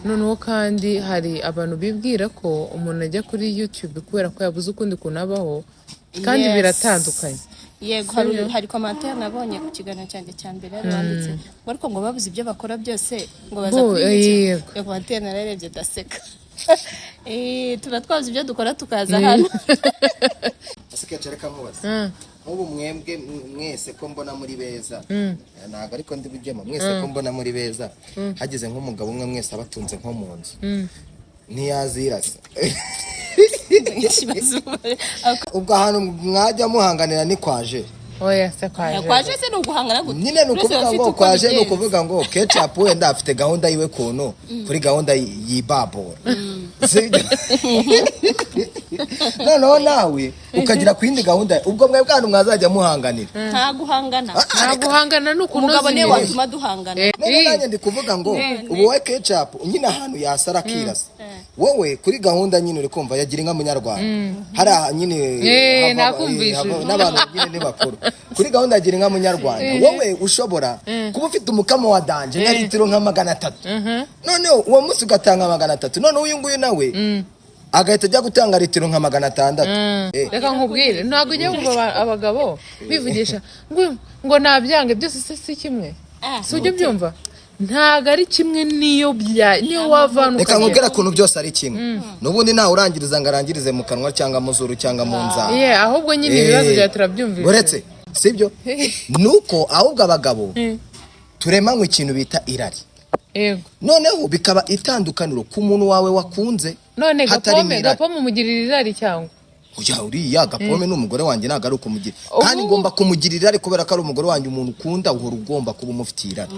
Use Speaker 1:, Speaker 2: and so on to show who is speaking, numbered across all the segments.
Speaker 1: Noneho kandi hari abantu bibwira ko umuntu ajya kuri YouTube kubera ko yabuze ukundi kuntu abaho, kandi biratandukanye.
Speaker 2: Yego, hari commentaire nabonye ku kiganiro cyanjye cya mbere, hari wanditse ngo ariko ngo babuze ibyo bakora byose, ngo baza kuri YouTube. Iyo commentaire nararebye ndaseka. Tuba twabuze ibyo dukora tukaza hano.
Speaker 3: Ese kenshi, reka nkubaze, nk'ubu mwebwe mwese ko mbona muri beza, ntabwo ariko ndi bujyemo, mwese ko mbona muri beza, hagize nk'umugabo umwe mwese abatunze nko mu nzu, ntiyazirasa?
Speaker 2: Ikibazo.
Speaker 3: Ubwo ahantu mwajya muhanganira ni kwaje?
Speaker 1: Oya se, kwaje?
Speaker 2: Kwaje se ni uguhangana gute?
Speaker 3: Nyine ni
Speaker 2: Buri wese
Speaker 3: ukuvuga
Speaker 2: aba afite
Speaker 3: ngo
Speaker 2: uko
Speaker 3: kwaje ni
Speaker 2: abigenza.
Speaker 3: ukuvuga ngo Ketchup wenda afite gahunda yiwe, kuntu kuri gahunda yibabura, sibyo? Noneho nawe ukagira ku yindi gahunda. Ubwo mwebwe ahantu mwazajya muhanganira?
Speaker 2: Nta guhangana.
Speaker 1: Nta guhangana, ni ukunoza
Speaker 2: Umugabo niwe
Speaker 1: ibintu.
Speaker 2: watuma duhangana.
Speaker 3: None nanjye ndi kuvuga ngo ubu wowe Ketchup nyine ahantu yasara akirasa, wowe kuri gahunda nyine uri kumva yagira inka munyarwanda, hari aha nyine
Speaker 1: Nakumvishije.
Speaker 3: n'abantu nyine ni bakuru kuri gahunda yagira inka munyarwanda. Wowe ushobora kuba ufite umukamo wa danger nka litiro nka 300, noneho uwo munsi ugatanga 300, noneho uyu nguyu nawe agahita ajya gutanga litiro nka 600.
Speaker 1: Reka nkubwire, ntabwo ujya wumva abagabo bivugisha ngo nabyange byose se si kimwe? Si ujya ubyumva? Ntabwo ari kimwe, niyo bya niyo wavana
Speaker 3: Reka
Speaker 1: ukagera.
Speaker 3: nkubwire ukuntu byose ari kimwe. N'ubundi ntawe urangiriza ngo arangirize mu kanwa cyangwa mu zuru cyangwa mu nzara.
Speaker 1: Yeah, ahubwo nyine ibibazo byawe turabyumvise.
Speaker 3: Uretse sibyo, nuko ahubwo abagabo turemanywe ikintu bita irari. Noneho bikaba itandukaniro ku muntu wawe wakunze
Speaker 1: None
Speaker 3: hatarimo
Speaker 1: gapome
Speaker 3: irari.
Speaker 1: Gapome umugirira irari cyangwa?
Speaker 3: Oya, uriya gapome ni umugore wanjye, ntabwo ari ukumugira kandi
Speaker 1: Ubu-
Speaker 3: ngomba kumugirira irari kubera ko ari umugore wanjye. Umuntu ukunda uhora ugomba kuba umufitiye irari.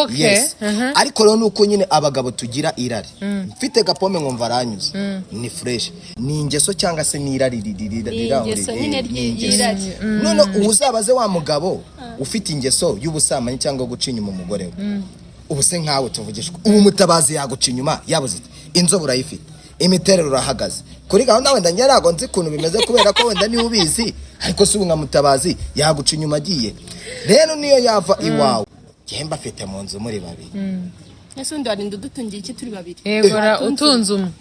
Speaker 3: Yes. Ariko rero nuko nyine abagabo tugira irari, mfite gapome nkumva aranyuze, ni fresh. Ni ingeso cyangwa se ni irari
Speaker 2: Ni
Speaker 3: riraho
Speaker 2: ingeso nyine
Speaker 3: ni ingeso.
Speaker 2: y'irari.
Speaker 3: None uzabaze wa mugabo ufite ingeso y'ubusambanyi cyangwa guca inyuma umugore we. Ubu se nkawe tuvugishwa, ubu Mutabazi yaguca inyuma yabuze iti inzobe urayifite, imiterere urahagaze kuri gahunda, wenda njye ntabwo nzi ukuntu bimeze kubera ko wenda niwe ubizi, ariko si ubu nka Mutabazi yaguca inyuma agiye rero niyo yava iwawe, njye mbafite mu nzu muri babiri?
Speaker 2: Ese undi warinda udutungiye iki turi babiri?
Speaker 1: Yego utunze umwe.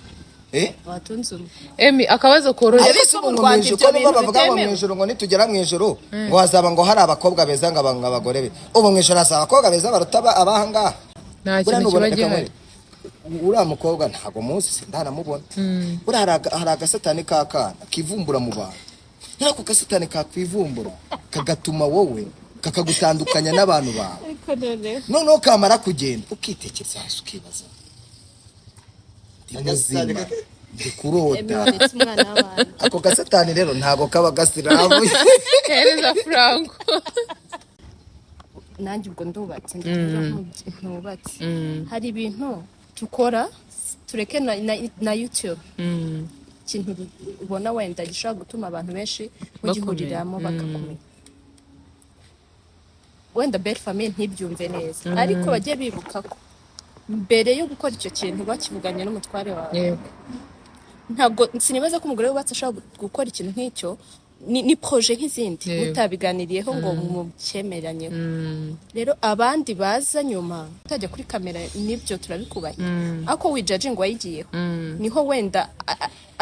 Speaker 3: Eh?
Speaker 2: Watunze umwe.
Speaker 1: Emi, akabazo koroshye.
Speaker 3: Ariko si
Speaker 2: Ariko
Speaker 3: ubu
Speaker 2: mu
Speaker 3: ngo mu
Speaker 2: Rwanda
Speaker 3: ijuru
Speaker 2: ibyo
Speaker 3: ko numva
Speaker 2: bintu
Speaker 3: bavuga ngo mu
Speaker 2: bitemewe.
Speaker 3: ijuru, ngo nitugera mu ijuru ngo hazaba ngo hari abakobwa beza ngo abagore be. Ubu mu ijuru hazaba abakobwa beza baruta abaha ngaha?
Speaker 1: Nta
Speaker 3: Buriya
Speaker 1: kintu
Speaker 3: nubona
Speaker 1: kiba
Speaker 3: reka
Speaker 1: gihari.
Speaker 3: nkwereke. Uriya mukobwa ntabwo muzi, sindanamubona. Buriya hari agasatani k'akana kivumbura mu bantu. Nk'ako gasatani kakwivumbura kagatuma wowe kakagutandukanya n'abantu bawe.
Speaker 2: Ariko noneho
Speaker 3: Noneho kamara kugenda ukitekereza hasi, ukibaza: ndi muzima, ndi kurota?
Speaker 2: Emi, waretse umwana w'abantu.
Speaker 3: Ako gasatani rero ntabwo kaba gasiramuye.
Speaker 1: Hereza Franco.
Speaker 2: Nanjye ubwo ndubatse, ndavuga ntubatse, hari ibintu dukora, tureke na YouTube, ikintu ubona wenda gishobora gutuma abantu benshi mugihuriramo bakakumenya, wenda belle famille ntibyumve neza, ariko bajye bibuka ko mbere yo gukora icyo kintu bakivuganye n'umutware wawe. Ntabwo sinibaza ko umugore wubatse ashobora gukora ikintu nk'icyo, ni projet nk'izindi, mutabiganiriyeho ngo mucyemeranyeho. Rero abandi baza nyuma utajya kuri kamera, nibyo turabikubahira, ariko wijudginga wayigiyeho, niho wenda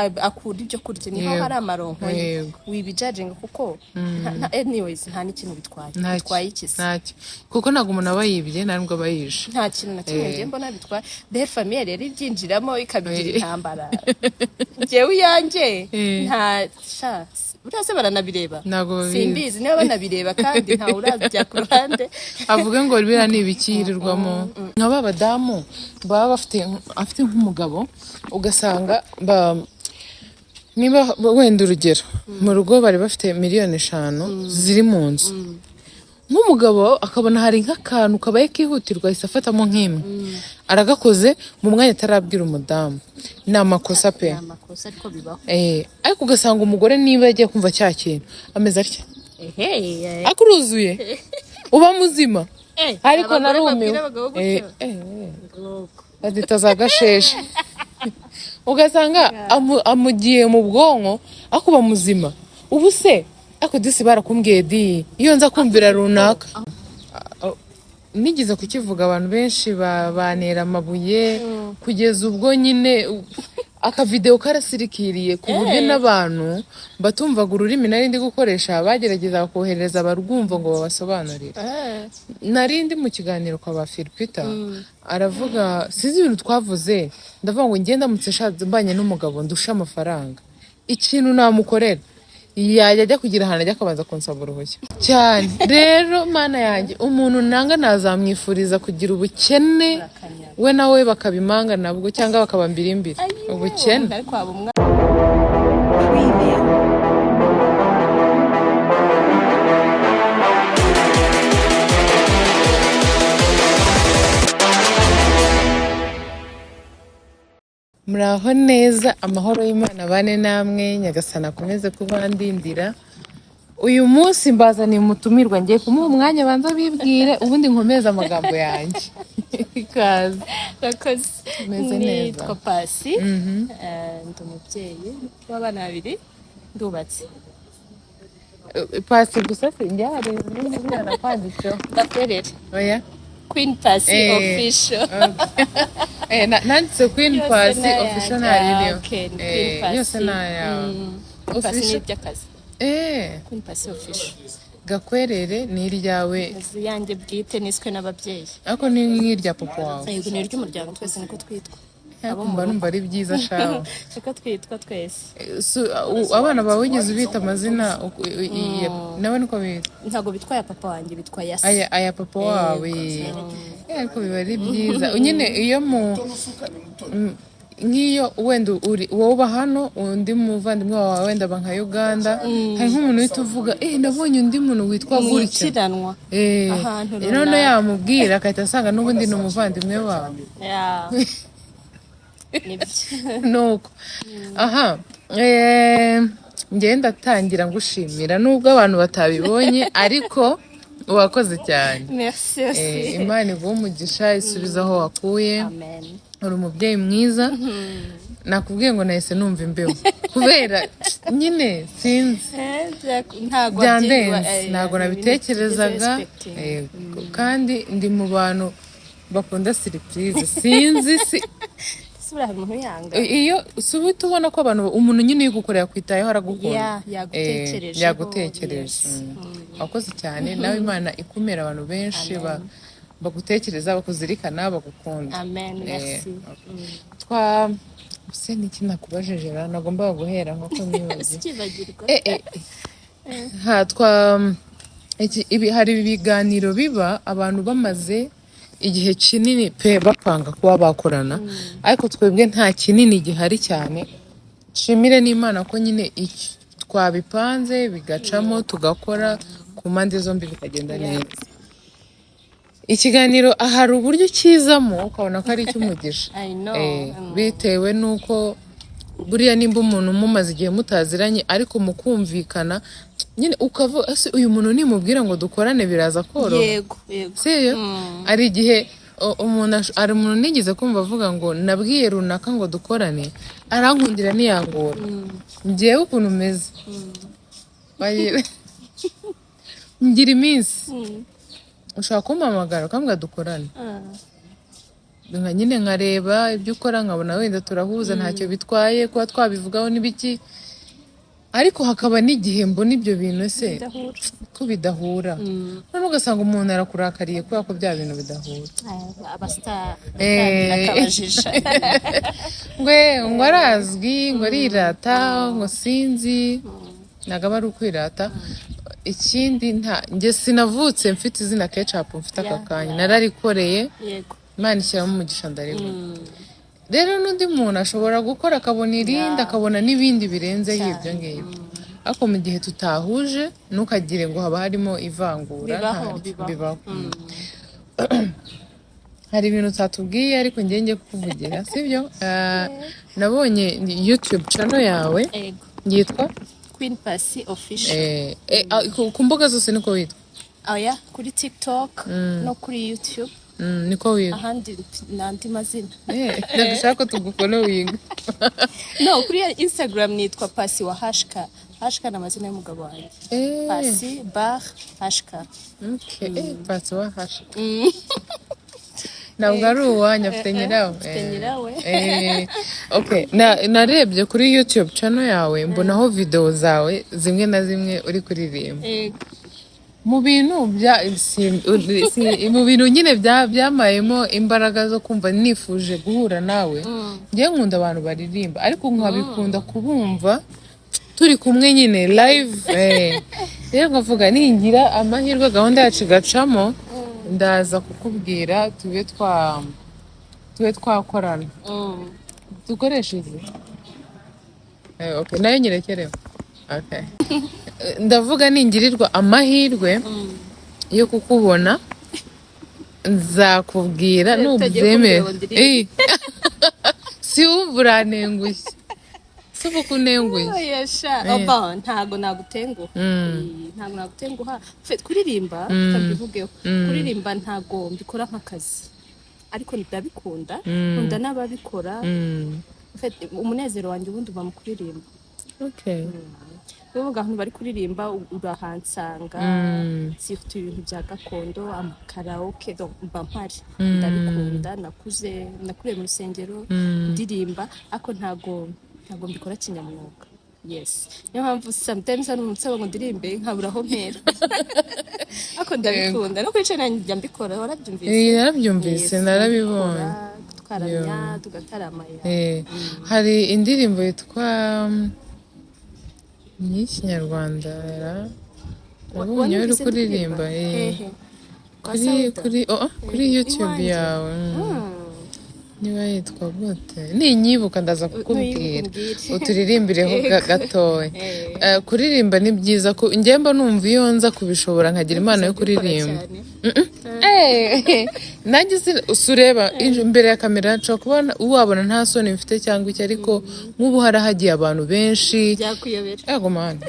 Speaker 2: akura ibyo kurya, niho hari amaronko ye. Wibijudginga kuko anyways nta n'ikintu bitwaye.
Speaker 1: Ntacyo.
Speaker 2: Bitwaye iki se?
Speaker 1: Ntacyo, kuko ntabwo umuntu aba yibye, nta nubwo aba yishe.
Speaker 2: Nta kintu na kimwe. Njye mbona bitwaye. Belle famille rero ibyinjiramo ikabigira intambara. Njyewe iyanjye nta sha, buriya se baranabireba?
Speaker 1: Ntabwo babizi.
Speaker 2: Simbizi niba banabireba, kandi ntawe urajya ku ruhande
Speaker 1: avuge ngo biriya ni ibikirirwamo. Nka ba badamu baba bafite, afite nk'umugabo, ugasanga niba wenda urugero mu rugo bari bafite miliyoni 5 ziri mu nzu, nk'umugabo akabona hari nk'akantu kabaye kihutirwa, ahise afatamo nk'imwe aragakoze mu mwanya atarabwira umudamu. Ni amakosa pe.
Speaker 2: Ni amakosa, ariko bibaho.
Speaker 1: Ariko ugasanga umugore niba yagiye kumva cya kintu ameze atya,
Speaker 2: Ehe.
Speaker 1: Ariko uruzuye uba muzima. Ariko
Speaker 2: Abagore
Speaker 1: narumiwe.
Speaker 2: babwira abagabo gutyo. Nuko.
Speaker 1: Bazita za gasheshe, ugasanga amugiye mu bwonko, ariko uba muzima. Ubu se ariko disi barakumbwiye di, iyo nza kumvira runaka. Nigeze kukivuga, abantu benshi bantera amabuye, kugeza ubwo nyine akavideo karasirikiriye ku buryo n'abantu batumvaga ururimi nari ndi gukoresha bagerageza kohereza abarwumva ngo babasobanurire. Nari ndi mu kiganiro kwa ba Philpeter, aravuga, sinzi ibintu twavuze, ndavuga ngo ngenda ndamutse nshatse mbanye n'umugabo ndusha amafaranga, ikintu namukorera yajya ajya kugira ahantu ajya akabanza kunsaba uruhushya cyane. Rero Mana yanjye, umuntu nanga nazamwifuriza kugira ubukene, we nawe bakabimanga nabwo cyangwa bakaba mbirimbiri ubukene.
Speaker 2: Ariko waba umwana.
Speaker 4: Preview.
Speaker 1: Muraho neza, amahoro y'Imana bane namwe, Nyagasana akomeze kubandindira. Uyu munsi mbazaniye umutumirwa, ngiye kumuha umwanya abanza bibwire, ubundi nkomeze amagambo yanjye. Ikaze.
Speaker 2: Urakoze.
Speaker 1: Umeze neza.
Speaker 2: Nitwa Pasi, ndi umubyeyi w'abana babiri, ndubatse.
Speaker 1: Pasi gusa se? Njye hari izindi zina nakwanditseho.
Speaker 2: Gakwerere.
Speaker 1: Oya.
Speaker 2: Queen Pasi
Speaker 1: Eh,
Speaker 2: Official.
Speaker 1: Nanditse Queen
Speaker 2: Yose
Speaker 1: Pasi
Speaker 2: ni ayanjye.
Speaker 1: Official, ntaririyo.
Speaker 2: Ah, okay, ni Queen Pasi.
Speaker 1: Yose ni ayawe.
Speaker 2: Queen Pasi ni
Speaker 1: Official.
Speaker 2: iby'akazi. Queen Pasi Official.
Speaker 1: Gakwerere ni iryawe?
Speaker 2: Inzu yanjye bwite, niswe n'ababyeyi.
Speaker 1: Ariko ni nk'irya papa wawe?
Speaker 2: Yego, ni iry'umuryango twese, niko twitwa.
Speaker 1: Ariko mba numva ari byiza shawe.
Speaker 2: Niko twitwa twese.
Speaker 1: Abana bawe wigeze ubita amazina nawe niko bitwa?
Speaker 2: Ntabwo bitwa aya papa wanjye, bitwa ya se.
Speaker 1: Aya papa wawe. Ariko biba ari byiza nyine iyo mu nk'iyo wenda uri wowe uba hano, undi muvandimwe wawe wenda aba nka Uganda, hari nk'umuntu uhita uvuga: "Eh, nabonye undi muntu witwa gutya."
Speaker 2: Mwikiranwa ahantu
Speaker 1: Noneho
Speaker 2: runaka.
Speaker 1: yamubwira agahita asanga n'ubundi ni umuvandimwe wawe.
Speaker 2: Ya. Nibyo.
Speaker 1: Nuko aha njyewe ndatangira ngushimira, nubwo abantu batabibonye, ariko wakoze cyane.
Speaker 2: Merci aussi.
Speaker 1: Imana iguhe umugisha, isubize aho wakuye.
Speaker 2: Amen.
Speaker 1: Uri umubyeyi mwiza. Nakubwiye ngo nahise numva imbeho kubera nyine sinzi.
Speaker 2: Ntabwo
Speaker 1: Byandenze. Ntabwo
Speaker 2: ni ibintu
Speaker 1: nabitekerezaga.
Speaker 2: tutigeze expecting.
Speaker 1: Kandi ndi mu bantu bakunda surprise, sinzi si
Speaker 2: Ese buriya hari umuntu uyanga?
Speaker 1: Iyo si uhita ubona ko abantu, umuntu nyine uyigukorera akwitayeho, aragukunda.
Speaker 2: Yeah, yagutekerejeho.
Speaker 1: Yagutekereje.
Speaker 2: Yes.
Speaker 1: Wakoze cyane nawe, Imana ikumira abantu benshi bagutekereza, bakuzirikana, bagukunda.
Speaker 2: Amen. Merci.
Speaker 1: Twa se niki nakubajije ra nagombaga guhera nkuko nibagiwe?
Speaker 2: Sikibagirwa.
Speaker 1: Ha twa hari ibiganiro biba abantu bamaze igihe kinini pe bapanga kuba bakorana, ariko twebwe nta kinini gihari cyane. Nshimire n'Imana ko nyine twabipanze bigacamo, tugakora ku mpande zombi bikagenda neza. Ikiganiro hari uburyo ukizamo ukabona ko ari icy'umugisha.
Speaker 2: I know.
Speaker 1: Bitewe n'uko buriya nimba umuntu mumaze igihe mutaziranye ariko mukumvikana nyine, ukavuga: "Ese uyu muntu nimubwira ngo dukorane biraza koroha?"
Speaker 2: Yego.
Speaker 1: Siyo? Hari igihe umuntu hari umuntu nigeze kumva avuga ngo: "Nabwiye runaka ngo dukorane, arankundira ntiyangora." Njyewe ukuntu umeze, ngira iminsi ushobora kumpamagara ukambwira dukorane, nka nyine nkareba ibyo ukora, nkabona wenda turahuza, ntacyo bitwaye kuba twabivugaho n'ibiki, ariko hakaba n'igihe mbona ibyo bintu se
Speaker 2: Bidahura.
Speaker 1: ko bidahura, noneho ugasanga umuntu arakurakariye kubera ko bya bintu bidahura.
Speaker 2: Abastar batangira akabajisha.
Speaker 1: Ngo arazwi, ngo arirata, ngo sinzi. Ntabwo aba ari ukwirata. Ikindi, nta njye sinavutse mfite izina Kecapu mfite aka kanya, nararikoreye. Imana ishyiramo umugisha, ndaribona. Rero n'undi muntu ashobora gukora akabona irindi, akabona n'ibindi birenze ibyo ngibyo, ariko mu gihe tutahuje ntukagire ngo haba harimo ivangura.
Speaker 2: Bibaho,
Speaker 1: ntaryo.
Speaker 2: bibaho.
Speaker 1: Bibaho. Hari ibintu utatubwiye ariko njye ngiye kukuvugira, sibyo? Nabonye YouTube channel yawe yitwa
Speaker 2: Queen Pasi Official.
Speaker 1: Ku mbuga zose niko witwa?
Speaker 2: Oya, kuri TikTok no kuri YouTube.
Speaker 1: Niko witwa.
Speaker 2: Ahandi ni andi mazina.
Speaker 1: Ndagushaka ko tugufollowinga.
Speaker 2: No, kuri Instagram nitwa Pasi wa Hashka. HK ni amazina y'umugabo wanjye. Pasi bar HK.
Speaker 1: Okay. Pasi wa HK ntabwo ari uwanyu, afite nyirawe.
Speaker 2: Afite nyirawe.
Speaker 1: Okay. Narebye kuri YouTube channel yawe, mbonaho video zawe zimwe na zimwe uri kuririmba. Mu bintu bya mu bintu nyine byamayemo imbaraga zo kumva nifuje guhura nawe, njye nkunda abantu baririmba, ariko nkabikunda kubumva turi kumwe nyine live. Rero nkavuga ningira amahirwe gahunda yacu igacamo, ndaza kukubwira tube twakorana. Dukoreshe izi. Okay. Nayo nyirekereho. Okay. Ndavuga ningirirwa amahirwe yo kukubona, nzakubwira.
Speaker 2: Utagiye
Speaker 1: Nubyemera.
Speaker 2: kumbwira ngo ndirimbe.
Speaker 1: Si wumva urantengushye, si uba kuntenguye.
Speaker 2: Oya sha, oba ntago nagutenguha. Ntago nagutenguha. Kuririmba, reka mbivugeho, kuririmba ntago mbikora nk'akazi, ariko ndabikunda, nkunda n'ababikora. Fait, umunezero wanjye ubundi uba mu kuririmba. Niyo abantu bari kuririmba urahansanga, surtout ibintu bya gakondo, amakaraoke, donc mba mpari, ndabikunda. Nakuriye mu rusengero ndirimba, ariko ntago mbikora kinyamwuga. Yes, niyo mpamvu sometimes hano umuntu ngo ndirimbe nkabura aho mpera, ariko ndabikunda. No kuri channel njya mbikora, warabyumvise?
Speaker 1: Narabyumvise.
Speaker 2: Yes,
Speaker 1: narabibonye.
Speaker 2: ndabikora, tukaramya, tugatarama ya.
Speaker 1: Hari indirimbo yitwa ni iy'ikinyarwanda ra, nabonye uri
Speaker 2: Wanyumvise
Speaker 1: kuririmba.
Speaker 2: ndirimba?
Speaker 1: Eh.
Speaker 2: Hehe? Kwa
Speaker 1: Kuri
Speaker 2: Sauda?
Speaker 1: Kuri oh, oh, kuri YouTube
Speaker 2: Iwanjye?
Speaker 1: yawe. Niba yitwa gute, ninyibuka ndaza kukubwira.
Speaker 2: Nuyibuka umbwire.
Speaker 1: Uturirimbireho gatoya. Kuririmba ni byiza, ko njye mba numva iyo nza kubishobora nkagira impano yo
Speaker 2: Uzajya ubikora
Speaker 1: kuririmba.
Speaker 2: cyane.
Speaker 1: Nanjye ureba imbere ya kamera nshobora kubona wabona nta soni mfite cyangwa iki, ariko nk'ubu harahagiye abantu benshi.
Speaker 2: Byakuyobera.
Speaker 1: Yego mani,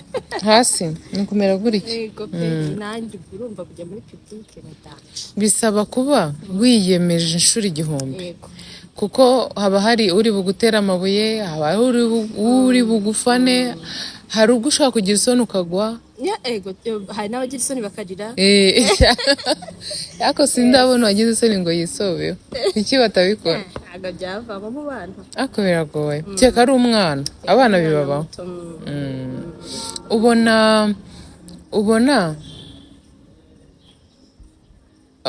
Speaker 1: hasi ni kumera gutya.
Speaker 2: Yego pe, nanjye ubwo urumva kujya muri public ni danger.
Speaker 1: Bisaba kuba wiyemeje inshuro 1000. Kuko haba hari uri bugutera amabuye, haba hari uri bugufane, hari ubwo ushobora kugira isoni ukagwa.
Speaker 2: Ya, ego, hari n'abagira isoni bakarira.
Speaker 1: Ariko sindabona uwagize isoni ngo yisobeho. Kuki batabikora?
Speaker 2: Ntabwo byavamo mu bana.
Speaker 1: Ariko biragoye, kereka ari umwana, abana bibabaho.
Speaker 2: Muto,
Speaker 1: Ubona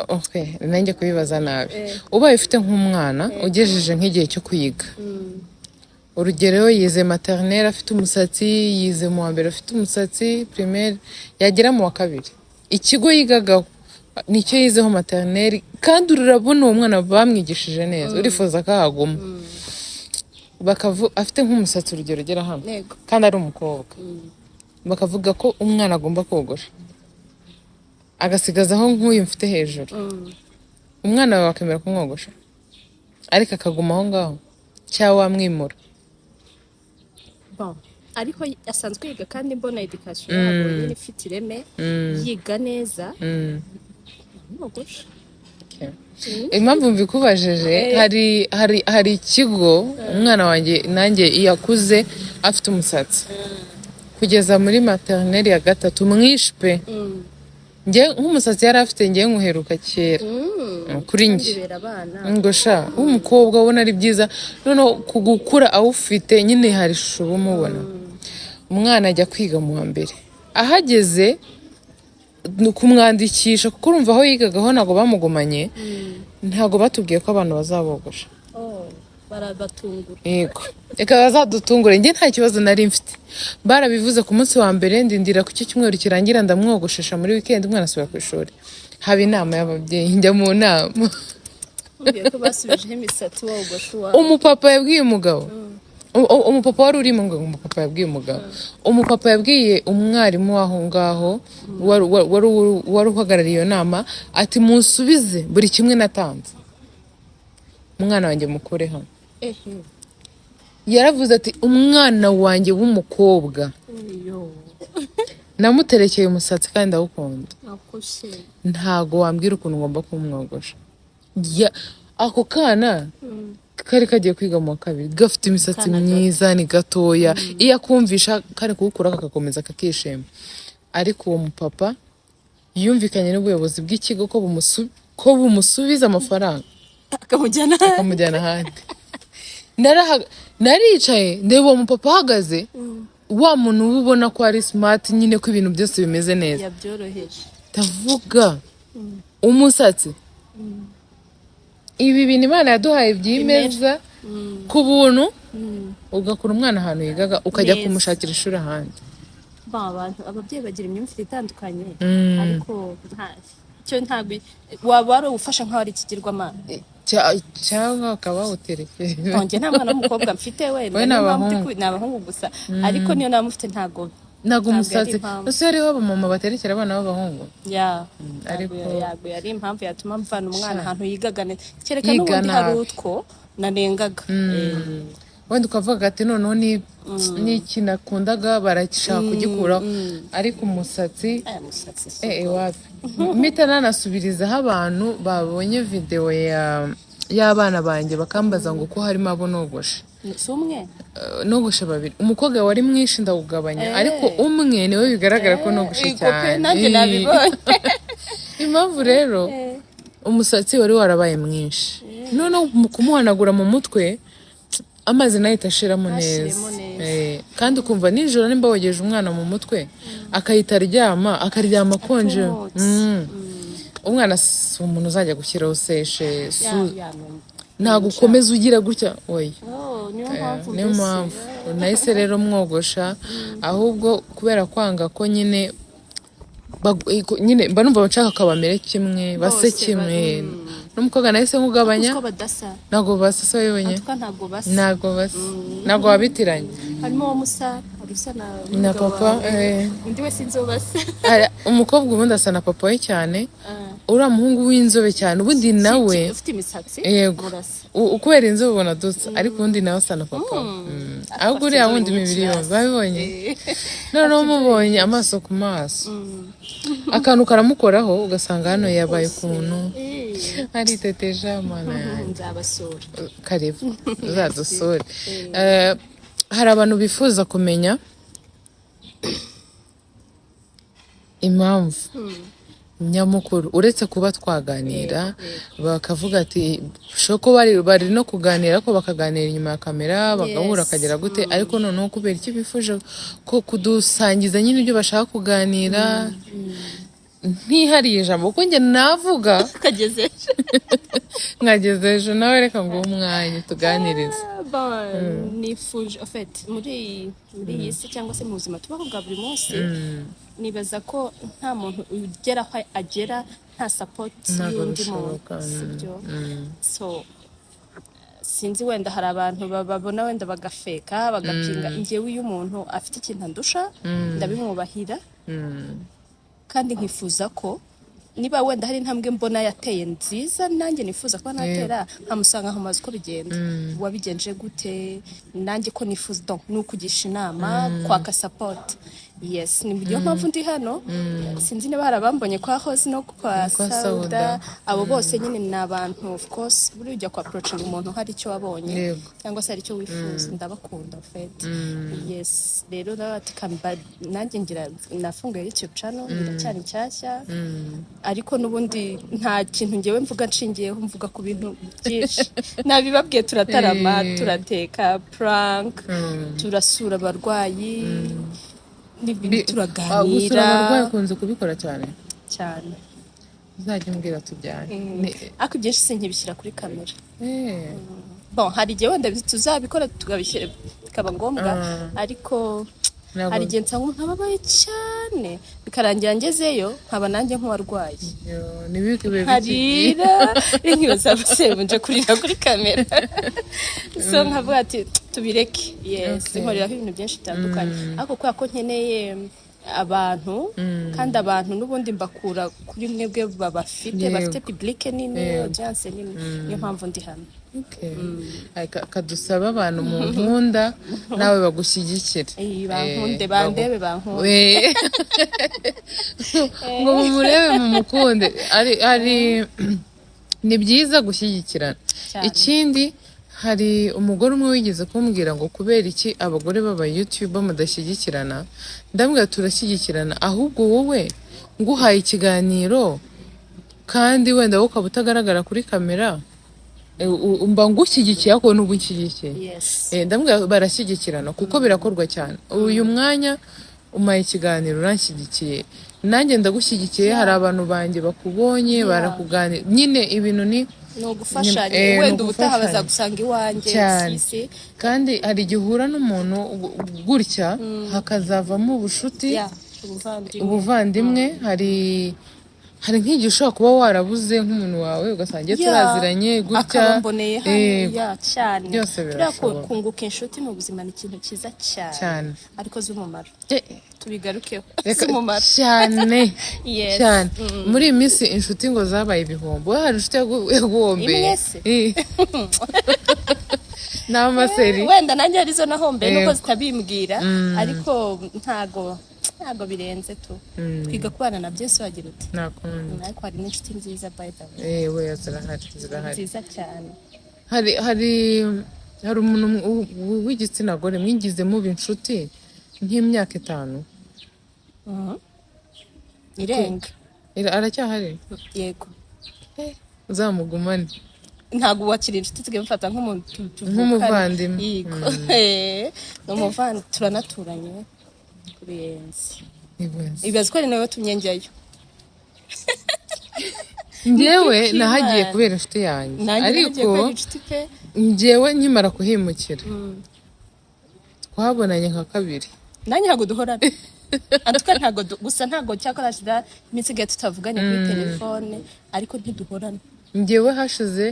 Speaker 1: okay, nanjye kubibaza nabi. Ubaye ufite nk'umwana ugejeje nk'igihe cyo kwiga, urugero yize maternelle afite umusatsi, yize mu wa mbere afite umusatsi, primaire, yagera mu wa kabiri ikigo yigagaho nicyo yizeho maternelle, kandi urabona uwo mwana bamwigishije neza, urifuza ko ahaguma, afite nk'umusatsi urugero ugera hano, kandi ari umukobwa, bakavuga ko umwana agomba kogosha agasigazaho nk'uyu mfite hejuru, umwana wawe wakemera kumwogosha ariko akaguma aho ngaho, cyangwa wamwimura?
Speaker 2: Bon, ariko asanzwe yiga kandi mbona education yabo nyine ifite ireme, yiga neza, mwogosha.
Speaker 1: Okay. Impamvu mbikubajije, hari ikigo umwana wanjye nanjye yakuze afite umusatsi kugeza muri maternelle ya gatatu, mwinshi pe. Njye nk'umusatsi yari afite njye nkuheruka kera kuri njye.
Speaker 2: Bibera abana.
Speaker 1: Ngo sha, w'umukobwa ubona ari byiza, noneho ku gukura awufite nyine hari ishusho uba umubona. Umwana ajya kwiga mu wa mbere, ahageze ni ukumwandikisha, kuko urumva aho yigagaho ntabwo bamugumanye, ntabwo batubwiye ko abantu bazabogosha.
Speaker 2: Oh, barabatungura.
Speaker 1: Yego, reka bazadutungure, njye nta kibazo nari mfite. Barabivuze ku munsi wa mbere, ndindira ku cyo cyumweru kirangira, ndamwogoshesha muri weekend, umwana asubira ku ishuri. Haba inama y'ababyeyi, njya mu nama.
Speaker 2: Nkubwiye ko basubijeho imisatsi wogosha uwawe.
Speaker 1: Umupapa yabwiye umugabo, umupapa wari urimo ngo umupapa yabwiye umugabo, umupapa yabwiye umwarimu w'aho ngaho wari uhagarariye iyo nama ati: "Munsubize buri kimwe natanze, umwana wanjye mukure hano." Yaravuze ati: "Umwana wanjye w'umukobwa
Speaker 2: Yo.
Speaker 1: namuterekeye umusatsi kandi ndawukunda."
Speaker 2: Akoshe.
Speaker 1: Ntago wambwira ukuntu ngomba kumwogosha. Ako kana. Kari kagiye kwiga mu wa kabiri, gafite imisatsi
Speaker 2: Kana gato.
Speaker 1: myiza, ni gatoya, iyo akumvisha kari kuwukura kagakomeza kakishima. Ariko uwo mupapa yumvikanye n'ubuyobozi bw'ikigo ko bumusubiza amafaranga,
Speaker 2: akamujyana
Speaker 1: akamujyana ahandi. Naricaye ndeba uwo mupapa ahagaze, wa muntu uba ubona ko ari smart nyine, ko ibintu byose bimeze neza.
Speaker 2: Yabyoroheje.
Speaker 1: Ndavuga umusatsi, ibi bintu Imana yaduhaye byimeza ku buntu, ugakura umwana ahantu yigaga ukajya
Speaker 2: Neza.
Speaker 1: kumushakira ishuri ahandi.
Speaker 2: Ba abantu, ababyeyi bagira imyumvire itandukanye, ariko cyo ntabwo waba wari ufasha nk'aho ari ikigirwamana.
Speaker 1: Cyangwa ukaba wawuterekeye.
Speaker 2: Ntonge nta mwana w'umukobwa mfite wenda.
Speaker 1: We ni
Speaker 2: niyo mpamvu ndi
Speaker 1: abahungu.
Speaker 2: ni abahungu gusa, ariko niyo naba mufite ntabwo
Speaker 1: Ntabwo
Speaker 2: ntabwo
Speaker 1: umusatsi
Speaker 2: yari impamvu.
Speaker 1: Ese hariho abamama baterekera abana b'abahungu?
Speaker 2: Ya.
Speaker 1: Ariko-
Speaker 2: Ntabwo yari impamvu yatuma mvana umwana
Speaker 1: Sha.
Speaker 2: ahantu yigaga neza, kereka
Speaker 1: Yiga
Speaker 2: n'ubundi hari
Speaker 1: nabi.
Speaker 2: utwo nanengaga.
Speaker 1: Wenda ukavuga ati noneho ni n'iki nakundaga barashaka kugikuraho, ariko umusatsi
Speaker 2: Aya musatsi si
Speaker 1: wapi. Mpita nanasubirizaho abantu babonye videwo y'abana banjye bakambaza ngo ko harimo abo nogoshe.
Speaker 2: Si umwe?
Speaker 1: Nogoshe babiri. Umukobwa wari mwinshi ndawugabanya, ariko umwe niwe bigaragara ko nogoshe
Speaker 2: Yego pe,
Speaker 1: cyane.
Speaker 2: nanjye nabibonye.
Speaker 1: Impamvu rero, umusatsi wari warabaye mwinshi, noneho mu kumuhanagura mu mutwe amazi nayo ahita ashiramo neza.
Speaker 2: Ntashiremo neza.
Speaker 1: Kandi ukumva nijoro nimba wogeje umwana mu mutwe akahita aryama, akaryama akonje.
Speaker 2: Atumutse.
Speaker 1: Umwana si umuntu uzajya gushyiraho sèche
Speaker 2: Ya,
Speaker 1: ntabwo ukomeza ugira gutya, oya.
Speaker 2: Oh, niyo mpamvu
Speaker 1: Niyo
Speaker 2: mbese.
Speaker 1: mpamvu nahise rero mwogosha, ahubwo kubera kwanga ko nyine nyine mba numva nshaka ko bamere kimwe, base
Speaker 2: Bose
Speaker 1: kimwe. N'umukobwa nahise nkugabanya.
Speaker 2: Uzi ko badasa?
Speaker 1: Ntabwo basa se wabibonye?
Speaker 2: Atwa ntabwo basa.
Speaker 1: Ntabwo basa, ntabwo wabitiranye.
Speaker 2: Harimo uwo musa, hari usa na
Speaker 1: Na
Speaker 2: umugabo
Speaker 1: papa,
Speaker 2: wawe.
Speaker 1: eh.
Speaker 2: Undi we sinzi uwo basa.
Speaker 1: Umukobwa ubundi asa na papa we cyane.
Speaker 2: Ah.
Speaker 1: Uriya muhungu w'inzobe cyane ubundi nawe
Speaker 2: Ufite imisatsi.
Speaker 1: Yego.
Speaker 2: Murasa.
Speaker 1: Kubera inzobe ubona dusa, ariko ubundi nawe asa na papa we.
Speaker 2: Ariko
Speaker 1: Ahubwo
Speaker 2: afite
Speaker 1: uriya
Speaker 2: inzobe
Speaker 1: wundi
Speaker 2: nyinshi
Speaker 1: imibiri yombi
Speaker 2: hasi.
Speaker 1: babibonye. Noneho mubonye amaso ku maso, akantu karamukoraho ugasanga hano yabaye ukuntu ariteteje, Mana yanjye.
Speaker 2: Nzabasura.
Speaker 1: Karibu uzadusure. Hari abantu bifuza kumenya impamvu nyamukuru, uretse kuba twaganira bakavuga ati shoko bari no kuganira ko bakaganira inyuma ya kamera bagahura, akagera gute, ariko noneho kubera icyo bifuje ko kudusangiza nyine ibyo bashaka kuganira, ntihariye ijambo kuko njye navuga
Speaker 2: Kageze ejo.
Speaker 1: Nkageze ejo. Nawe reka nguhe umwanya tuganirize.
Speaker 2: Bon, nifuje en fait muri iyi si cyangwa se mu buzima tubaho bwa buri munsi, nibaza ko nta muntu ugera aho agera nta support
Speaker 1: Ntabwo
Speaker 2: y'undi muntu,
Speaker 1: bishoboka.
Speaker 2: Sibyo? So sinzi, wenda hari abantu babona wenda bagafeka, bagapinga. Njyewe iyo umuntu afite ikintu andusha ndabimwubahira, kandi nkifuza ko niba wenda hari intambwe mbona yateye nziza nanjye nifuza kuba natera, nkamusanga nkamubaza uko bigenda, wabigenje gute, nanjye ko nifuza. Donc ni ukugisha inama, kwaka support. Yes, ni niyo mpamvu ndi hano. Sinzi niba hari abambonye kwa Hose no kwa
Speaker 1: Kwa
Speaker 2: Sauda.
Speaker 1: Sauda.
Speaker 2: Abo bose nyine ni abantu, of course buriya ujya kwa approaching umuntu hari icyo wabonye cyangwa se hari icyo wifuza. Ndabakunda en fait. Yes, rero nawe ati kamba nanjye ngira nafunguye YouTube channel, iracyari nshyashya, ariko n'ubundi nta kintu ngewe mvuga nshingiyeho, mvuga ku bintu byinshi nabibabwiye. Turatarama, turateka, prank, turasura abarwayi n'ibindi,
Speaker 1: Gusura
Speaker 2: turaganira.
Speaker 1: abarwayi ukunze kubikora cyane?
Speaker 2: Cyane.
Speaker 1: Uzajya umbwira tujyane.
Speaker 2: Ariko ibyinshi sinkibishyira kuri kamera. Bon, hari igihe wenda tuzabikora tukabishyira bikaba ngombwa, ariko hari igihe nsanga umuntu ababaye cyane, bikarangira ngezeyo nkaba nanjye nk'uwarwaye.
Speaker 1: Yo, ntibibe.
Speaker 2: Nkarira, nkibaza se nje kurira kuri kamera? So nkavuga ati tubireke. Yes. Nkoreraho ibintu byinshi bitandukanye, ariko kubera ko nkeneye abantu, kandi abantu n'ubundi mbakura kuri mwebwe babafite, bafite public nini, audience nini, niyo mpamvu ndi hano.
Speaker 1: Okay. Ay, kadusaba abantu mu nkunda nawe bagushyigikire.
Speaker 2: Bankunde, bandebe, bankunde.
Speaker 1: Ngo mumurebe mumukunde, ari ni byiza gushyigikirana.
Speaker 2: Cyane.
Speaker 1: Ikindi Hari umugore umwe wigeze kumbwira ngo kubera iki abagore b'aba YouTuber mudashyigikirana? Ndambwira, turashyigikirana, ahubwo wowe nguhaye ikiganiro kandi wenda wowe ukaba utagaragara kuri kamera, mba ngushyigikiye ariko n'ubwo unshyigikiye. Ndamubwira barashyigikirana kuko birakorwa cyane. Uyu mwanya umpaye ikiganiro, uranshyigikiye, nanjye ndagushyigikiye. Hari abantu banjye bakubonye, barakuganira nyine, ibintu ni
Speaker 2: Ni ugufashanya.
Speaker 1: Ni
Speaker 2: Wenda ubutaha
Speaker 1: ugufashanya.
Speaker 2: bazagusanga iwanjye.
Speaker 1: Cyane.
Speaker 2: Sisi.
Speaker 1: Kandi hari igihe uhura n'umuntu gutya hakazavamo ubushuti,
Speaker 2: Yeah, ubuvandimwe.
Speaker 1: ubuvandimwe. Hari nk'igihe ushobora kuba warabuze nk'umuntu wawe, ugasanga iyo turaziranye gutya.
Speaker 2: Akaba mboneye hano. Yeah, cyane.
Speaker 1: Byose
Speaker 2: Buriya
Speaker 1: birashoboka.
Speaker 2: Kunguka inshuti mu buzima ni ikintu cyiza cyane,
Speaker 1: Cyane.
Speaker 2: ariko z'umumaro. Tubigarukeho.
Speaker 1: Reka
Speaker 2: Z'umumaro.
Speaker 1: cyane. Cyane. Muri iyi minsi inshuti ngo zabaye ibihombo. Wowe hari inshuti yaguhombeye?
Speaker 2: Imwe se?
Speaker 1: Ni amaseri.
Speaker 2: Wenda nanjye arizo nahombeye nuko zitabimbwira, ariko ntago birenze tu. Twiga kubana na byose, wagira uti.
Speaker 1: Nta kundi.
Speaker 2: Ariko hari n'inshuti nziza, by the way.
Speaker 1: We, zirahari, zirahari.
Speaker 2: Nziza cyane.
Speaker 1: Hari umuntu w'igitsina gore mwigize muba inshuti nk'imyaka 5?
Speaker 2: Irenga.
Speaker 1: Aracyahari?
Speaker 2: Yego.
Speaker 1: Uzamugumane.
Speaker 2: Ntabwo wakira inshuti, tugiye mufata nk'umuntu tuvukana.
Speaker 1: Nk'umuvandimwe.
Speaker 2: Yego. Ni umuvandimwe, turanaturanye ku Ruyenzi.
Speaker 1: Ibaze.
Speaker 2: Ibaze ko ari nawe watumye njyayo.
Speaker 1: Njyewe
Speaker 2: Ni
Speaker 1: nahagiye
Speaker 2: Imana.
Speaker 1: kubera inshuti yanjye.
Speaker 2: Nanjye
Speaker 1: Ariko
Speaker 2: nagiye kubera inshuti pe.
Speaker 1: njyewe nkimara kuhimukira twabonanye nka kabiri.
Speaker 2: Nanjye ntabwo duhorana antuka, ntabwo gusa ntabwo cyakora hashira iminsi igaye tutavuganye kuri telefone, ariko ntiduhorana.
Speaker 1: Njyewe hashize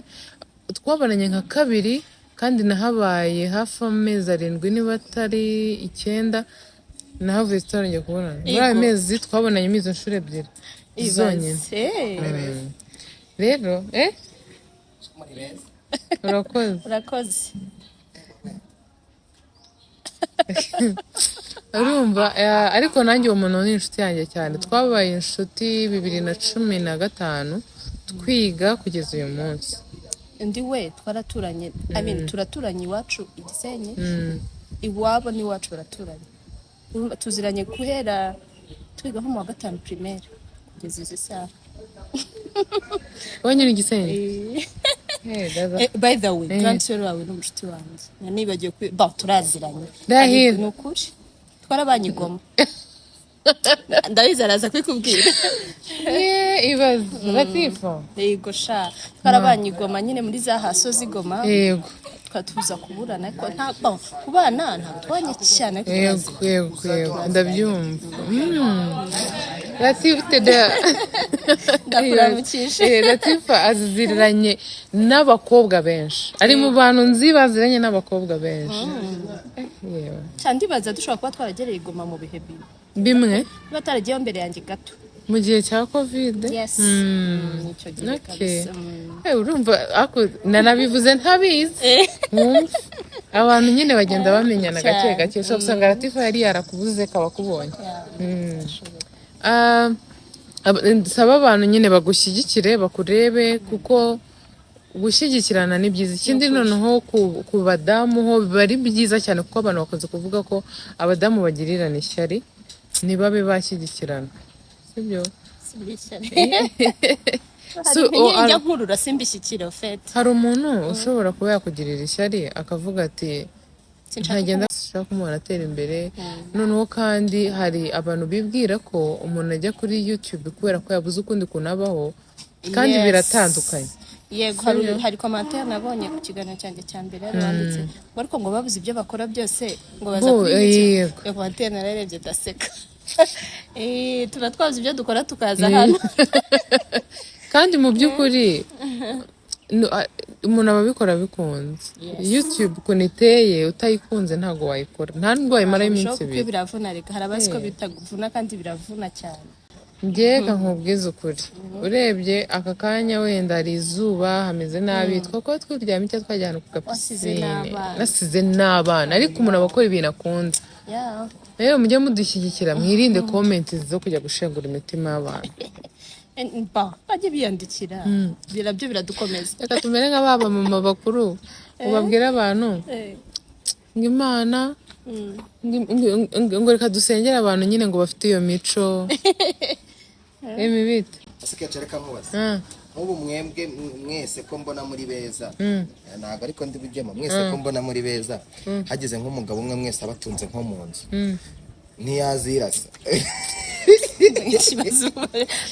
Speaker 1: twabonanye nka kabiri, kandi nahabaye hafi amezi 7 niba atari 9, nahavuye tutarongeye kubonana. Muri ayo mezi twabonanye izo nshuro ebyiri zonyine.
Speaker 2: Ibaze.
Speaker 1: Rero urakoze.
Speaker 2: Urakoze.
Speaker 1: Urumva, ariko nanjye uwo muntu ni inshuti yanjye cyane. Twabaye inshuti 2015 twiga kugeza uyu munsi.
Speaker 2: Undi we twaraturanye, I mean, turaturanye iwacu i Gisenyi, iwabo n'iwacu baraturanye. Urumva tuziranye guhera twiga nko mu wa gatanu primaire kugeza izi saha.
Speaker 1: Wowe nyine Gisenyi? Eh,
Speaker 2: By the way, grand sœur wawe ni umushuti wanjye, nibagiwe ba turaziranye.
Speaker 1: Ndahiro.
Speaker 2: Ariko ni ukuri twarabanye i Goma, ndabizi araza kubikubwira.
Speaker 1: Ibaze Latifa.
Speaker 2: Yego sha, twarabanye i Goma nyine, muri za haso z'i Goma. Tukatuza kuburana, ariko nta bon, kubana ntabwo tubanye cyane, ariko turaziranye.
Speaker 1: Yego, ndabyumva. Latifa da.
Speaker 2: Ndakuramukije.
Speaker 1: Latifa aziranye n'abakobwa benshi, ari mu bantu nzi baziranye n'abakobwa benshi. Yewe.
Speaker 2: Cyane, ndibaza dushobora kuba twaragereye i Goma mu bihe bimwe.
Speaker 1: Bimwe.
Speaker 2: Niba ataragiyeho mbere yanjye gato.
Speaker 1: Mu gihe cya Covid.
Speaker 2: Yes. Icyo gihe kabisa.
Speaker 1: Urumva ako nanabivuze ntabizi. Wumva abantu nyine bagenda bamenyana gake gake, ushobora gusanga Latifa yari yarakubuze kaba akubonye. Ah, nsaba abantu nyine bagushyigikire, bakurebe, kuko gushyigikirana ni byiza. Ikindi noneho ku badamu ho biba ari byiza cyane, kuko abantu bakunze kuvuga ko abadamu bagirirana ishyari ntibabe bashyigikirana, sibyo?
Speaker 2: Si buri ishyari.
Speaker 1: So,
Speaker 2: Hari
Speaker 1: oh,
Speaker 2: njya nkurura simbishyikire fete.
Speaker 1: Hari umuntu ushobora kuba yakugirira ishyari akavuga ati
Speaker 2: Sinshaka
Speaker 1: ntagenda ashaka kumubona atera imbere. Noneho kandi hari abantu bibwira ko umuntu ajya kuri YouTube kubera ko yabuze ukundi kuntu abaho, kandi biratandukanye.
Speaker 2: Yego, hari commentaire nabonye ku kiganiro cyanjye cya mbere, hari wanditse ngo ariko ngo babuze ibyo bakora byose ngo baza
Speaker 1: Bo,
Speaker 2: kuri YouTube.
Speaker 1: Yego.
Speaker 2: Iyo commentaire nararebye ndaseka. Tuba twabuze ibyo dukora tukaza hano.
Speaker 1: Kandi mu by'ukuri umuntu aba abikora abikunze. YouTube ukuntu iteye, utayikunze ntabwo wayikora, nta nubwo wayimaraho iminsi
Speaker 2: Bishoboka kuko
Speaker 1: 2.
Speaker 2: Biravuna reka, hari abazi ko bitavuna kandi biravuna cyane.
Speaker 1: Njye nkubwize ukuri, urebye aka kanya wenda hari izuba, hameze nabi, twakuba twiryamye cyangwa twajya ahantu ku
Speaker 2: Wasize
Speaker 1: gapisine.
Speaker 2: n'abana.
Speaker 1: Nasize n'abana, ariko umuntu aba akora ibintu akunze. Rero mujye mudushyigikira, mwirinde comment zo kujya gushengura imitima y'abantu.
Speaker 2: Ba bajye biyandikira, birabyo biradukomeza.
Speaker 1: Reka tumere nka ba bamama bakuru. Ubabwira abantu ngo Imana ngo reka dusengere abantu nyine ngo bafite iyo mico imibite.
Speaker 3: Ese Keca, reka nkubaze. Nk'ubu mwebwe mwese ko mbona muri beza, ntabwo ariko ndi bujyemo, mwese ko mbona muri beza, hageze nk'umugabo umwe mwese abatunze nko mu nzu, ntiyazirasa?
Speaker 2: Ikibazo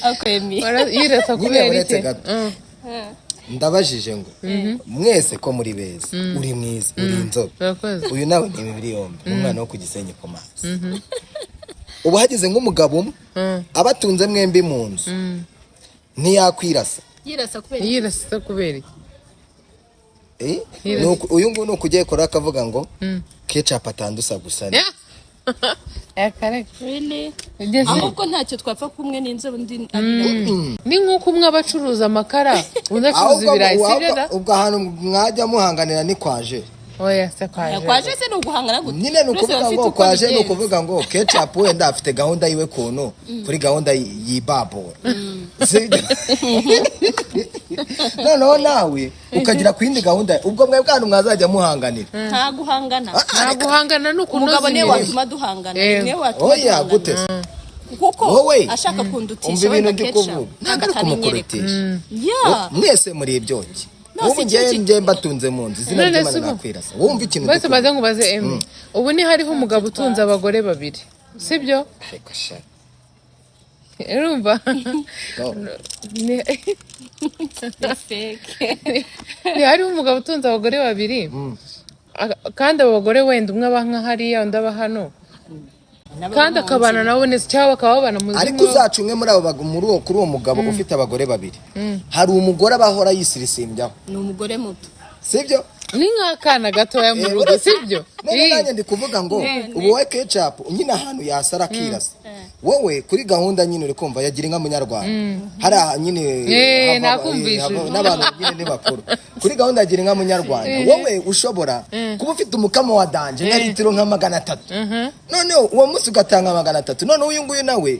Speaker 2: akwemiye.
Speaker 1: Yirasa
Speaker 3: Nyine
Speaker 1: kubera
Speaker 3: uretse
Speaker 1: iki?
Speaker 3: gato. Ndabajije ngo mwese ko muri beza, uri mwiza, uri inzobe,
Speaker 1: Urakoze.
Speaker 3: uyu nawe ni imibiri yombi, ni umwana wo ku Gisenyi ku mazi, ubu hageze nk'umugabo umwe abatunze mwembi mu nzu, ntiyakwirasa?
Speaker 2: Yirasa kubera iki?
Speaker 1: Yirasa kubera iki?
Speaker 3: Eh?
Speaker 1: Yirasa.
Speaker 3: Uyu nguyu ni ukugiye kora akavuga ngo Ketchup atandusa gusa ni.
Speaker 1: Akareka.
Speaker 2: Really?
Speaker 1: Ugeze.
Speaker 2: Ahubwo ntacyo twapfa kumwe n'inzobe undi abira.
Speaker 1: Ni nk'uko umwe aba acuruza amakara, undi acuruza
Speaker 3: Ahubwo
Speaker 1: ibirayi, sibyo da?
Speaker 3: ubwo ahantu mwajya muhanganira ni kwaje.
Speaker 1: Oya se, kwaje?
Speaker 2: Kwaje se ni uguhangana gute?
Speaker 3: Nyine ni
Speaker 2: Buri wese
Speaker 3: ukuvuga
Speaker 2: aba afite
Speaker 3: ngo
Speaker 2: uko
Speaker 3: kwaje ni
Speaker 2: abigenza.
Speaker 3: ukuvuga ngo Ketchup wenda afite gahunda yiwe kuntu kuri gahunda yibabura, sibyo? Noneho nawe ukagira ku yindi gahunda, ubwo mwebwe ahantu mwazajya muhanganira.
Speaker 2: Nta guhangana.
Speaker 1: Nta guhangana, ni ukunoza
Speaker 2: Umugabo niwe
Speaker 1: imirimo.
Speaker 2: watuma duhangana. Niwe watuma
Speaker 3: Oya.
Speaker 2: duhangana.
Speaker 3: Gute se?
Speaker 2: Kuko
Speaker 3: Wowe,
Speaker 2: ashaka kundutisha
Speaker 3: umva ibintu
Speaker 2: wenda
Speaker 3: ndi
Speaker 2: Ketchup
Speaker 3: kuvuga, ntabwo ari
Speaker 2: akabinyereka.
Speaker 3: kumukurutisha.
Speaker 2: Ya.
Speaker 3: Mwese muri ibyoki.
Speaker 2: No,
Speaker 3: Ubu
Speaker 2: si
Speaker 3: njye
Speaker 2: cyo.
Speaker 3: njye mbatunze mu nzu, izina
Speaker 1: None
Speaker 3: ry'Imana,
Speaker 1: se ubu-
Speaker 3: nakwirasa? Wumva ikintu
Speaker 1: Bose
Speaker 3: ndi kuvuga?
Speaker 1: maze nkubaze, Emi, ubu ni hariho umugabo utunze abagore babiri, sibyo?
Speaker 3: Ariko sha.
Speaker 1: Urumva?
Speaker 3: No.
Speaker 2: Fake.
Speaker 1: Ni hariho umugabo utunze abagore babiri, kandi abo bagore wenda umwe aba nka hariya, undi aba hano, kandi akabana nabo neza cyangwa bakaba babana mu
Speaker 3: Ariko
Speaker 1: zimwe.
Speaker 3: uzaca umwe muri abo muri uwo kuri uwo mugabo ufite abagore babiri, hari umugore aba ahora yisirisimbyaho.
Speaker 2: Ni umugore muto.
Speaker 3: Sibyo?
Speaker 1: Ni nk'akana gatoya mu rugo, sibyo?
Speaker 3: None nanjye ndi kuvuga ngo ubu wowe Ketchup nyine ahantu yasara akirasa, wowe kuri gahunda nyine uri kumva yagira inka munyarwanda hari aha nyine
Speaker 1: Nakumvishije.
Speaker 3: N'abantu nyine ni bakuru kuri gahunda yagira inka munyarwanda, wowe ushobora kuba ufite umukamo wa danger nka litiro nka 300, noneho uwo munsi ugatanga 300, noneho uyu nguyu nawe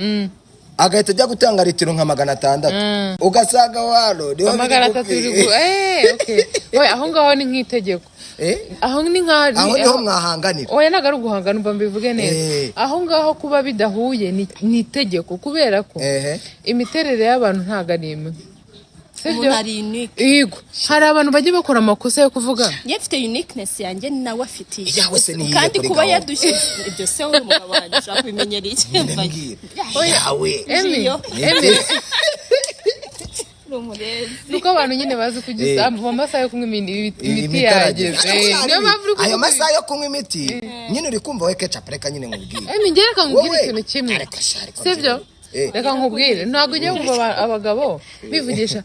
Speaker 3: agahita ajya gutanga litiro nka 600, ugasanga wano niho biri
Speaker 1: 300 biri
Speaker 3: gupfira.
Speaker 1: Okay. Oya, aho ngaho ni nk'itegeko.
Speaker 3: Eh?
Speaker 1: Aho ni nka
Speaker 3: Aho niho mwahanganira.
Speaker 1: Oya, ntabwo ari uguhangana, umva mbivuge neza. Aho ngaho kuba bidahuye ni itegeko kubera ko imiterere y'abantu ntabwo ari imwe, sibyo?
Speaker 2: Umuntu ari unique.
Speaker 1: Yego, hari abantu bajya bakora amakosa yo kuvuga.
Speaker 2: Njye mfite uniqueness yanjye, nawe afite iye.
Speaker 3: Iyawe se ni iyihe
Speaker 2: Kandi
Speaker 3: kuri
Speaker 2: kuba
Speaker 3: gahunda?
Speaker 2: yadushyize ibyo se, wowe umugabo wanjye ushobora kubimenyera iki?
Speaker 3: Nyine mbwira yawe.
Speaker 1: Emi.
Speaker 2: Iyo.
Speaker 1: Emi.
Speaker 2: Uri umurezi.
Speaker 1: Nuko abantu nyine bazi kugisa mu masaha yo kunywa imiti
Speaker 3: Imiti
Speaker 1: yageze. Niyo mpamvu uri
Speaker 3: ayo
Speaker 1: kuvuga.
Speaker 3: Masaha yo kunywa imiti nyine uri kumva we Ketchup, reka nyine nkubwire.
Speaker 1: Emi, njye reka nkubwire
Speaker 3: Wowe,
Speaker 1: ikintu kimwe.
Speaker 3: Reka sha, reka
Speaker 1: Sibyo?
Speaker 3: mbyine.
Speaker 1: Reka nkubwire, ntabwo ujya wumva abagabo bivugisha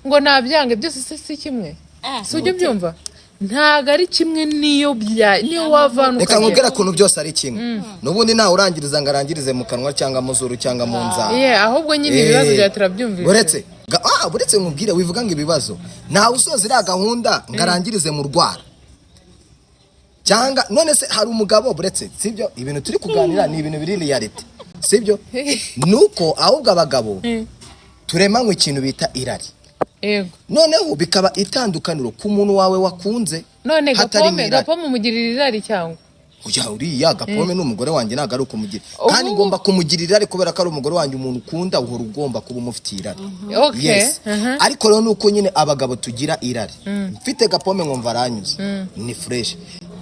Speaker 1: ngo nabyange byose se si kimwe? Si ujya ubyumva? Ntabwo ari kimwe, niyo bya niyo wavana
Speaker 3: Reka
Speaker 1: ukagera.
Speaker 3: nkubwire ukuntu byose ari kimwe n'ubundi ntawe urangiriza ngo arangirize mu kanwa cyangwa mu zuru cyangwa mu nzara.
Speaker 1: Yeah, ahubwo nyine ibibazo byawe turabyumvise.
Speaker 3: Uretse nkubwire, wivuga ngo ibibazo, ntawe usoza iriya gahunda ngo arangirize mu rwara cyangwa none se hari umugabo. Buretse, sibyo? Ibintu turi kuganira ni ibintu biri reality, sibyo? Nuko ahubwo abagabo turemanywe ikintu bita irari, noneho bikaba itandukaniro ku muntu wawe wakunze
Speaker 1: None
Speaker 3: hatarimo
Speaker 1: gapome
Speaker 3: irari.
Speaker 1: Gapome umugirira irari cyangwa?
Speaker 3: Oya, uriya gapome ni umugore wanjye, ntabwo ari ukumugira kandi
Speaker 1: Ubu-
Speaker 3: ngomba kumugirira irari kubera ko ari umugore wanjye. Umuntu ukunda uhora ugomba kuba umufitiye irari. Yes. Ariko rero nuko nyine abagabo tugira irari, mfite gapome nkumva aranyuze, ni fresh.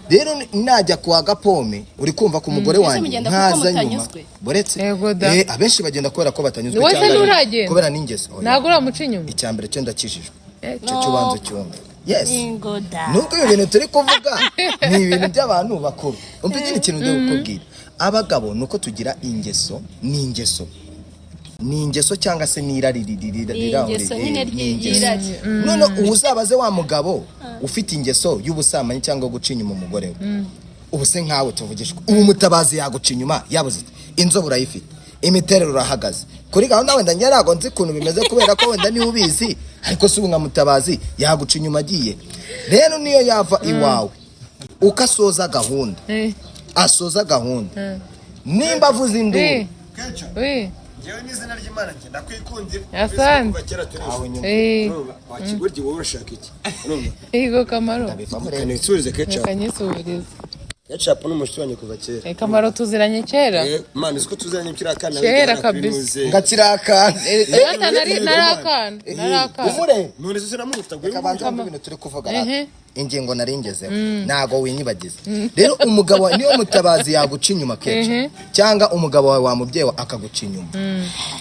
Speaker 3: Rero najya kwa gapome, uri kumva, ku mugore
Speaker 2: Ese
Speaker 3: wanjye,
Speaker 2: mugenda kuko
Speaker 3: nkaza nyuma
Speaker 2: mutanyuzwe?
Speaker 3: Buretse.
Speaker 1: Yego da.
Speaker 3: Abenshi bagenda kubera ko batanyuzwe
Speaker 1: Wowe se
Speaker 3: cyangwa
Speaker 1: nturagenda?
Speaker 3: kubera n'ingeso. Oya.
Speaker 1: Ntabwo uramuca inyuma?
Speaker 3: Icya mbere cyo ndakijijwe, icyo cy'ubanza cyumva, yes.
Speaker 2: Ingoda.
Speaker 3: Nubwo ibi bintu turi kuvuga ni ibintu by'abantu bakuru, umva ikindi kintu ndi kukubwira: abagabo ni uko tugira ingeso, ni ingeso, ni ingeso cyangwa se n'irari
Speaker 2: Ni ingeso nyine
Speaker 3: ni ingeso.
Speaker 2: y'irari.
Speaker 3: None uzabaze wa mugabo ufite ingeso y'ubusambanyi cyangwa guca inyuma umugore we, ubu se nkawe tuvugishwa, ubu mutabazi yaguca inyuma yabuze iki? Inzobe urayifite, imiterere urahagaze kuri gahunda, wenda njye ntabwo nzi ukuntu bimeze kubera ko wenda niba ubizi, ariko si ubu nka mutabazi yaguca inyuma agiye. Rero niyo yava iwawe ukasoza gahunda, asoza gahunda, nimba avuze induru.
Speaker 1: Oui.
Speaker 5: Njyewe n'izina ry'Imana njye ndakwikundira.
Speaker 1: Asante.
Speaker 5: Kuva kera turi
Speaker 3: Aho
Speaker 5: inshuti.
Speaker 3: nyuma.
Speaker 5: Urumva wakigoryi, wowe urashaka iki? Urumva?
Speaker 1: Yego Kamaro.
Speaker 3: Ndabivamo rero.
Speaker 5: Kanisurize ketchup.
Speaker 1: Reka nyisubirize.
Speaker 5: Ketchup ni umushuti wanjye kuva kera.
Speaker 1: Kamaro tuziranye kera.
Speaker 5: Imana uzi ko tuziranye kiri akana.
Speaker 1: Kera kabisa.
Speaker 3: Ngakira akana.
Speaker 1: Ata nari akana, nari akana.
Speaker 3: Umure.
Speaker 5: None se sinamuruta?
Speaker 3: Reka banze wumve ibintu turi kuvuga rata.
Speaker 1: Ehe.
Speaker 3: Ingingo nari ngezeho ntago winyibagiza. Rero umugabo niyo Mutabazi yaguca inyuma kenshi,
Speaker 1: Ehe.
Speaker 3: cyangwa umugabo wawe wa mubyeyi wawe akaguca inyuma,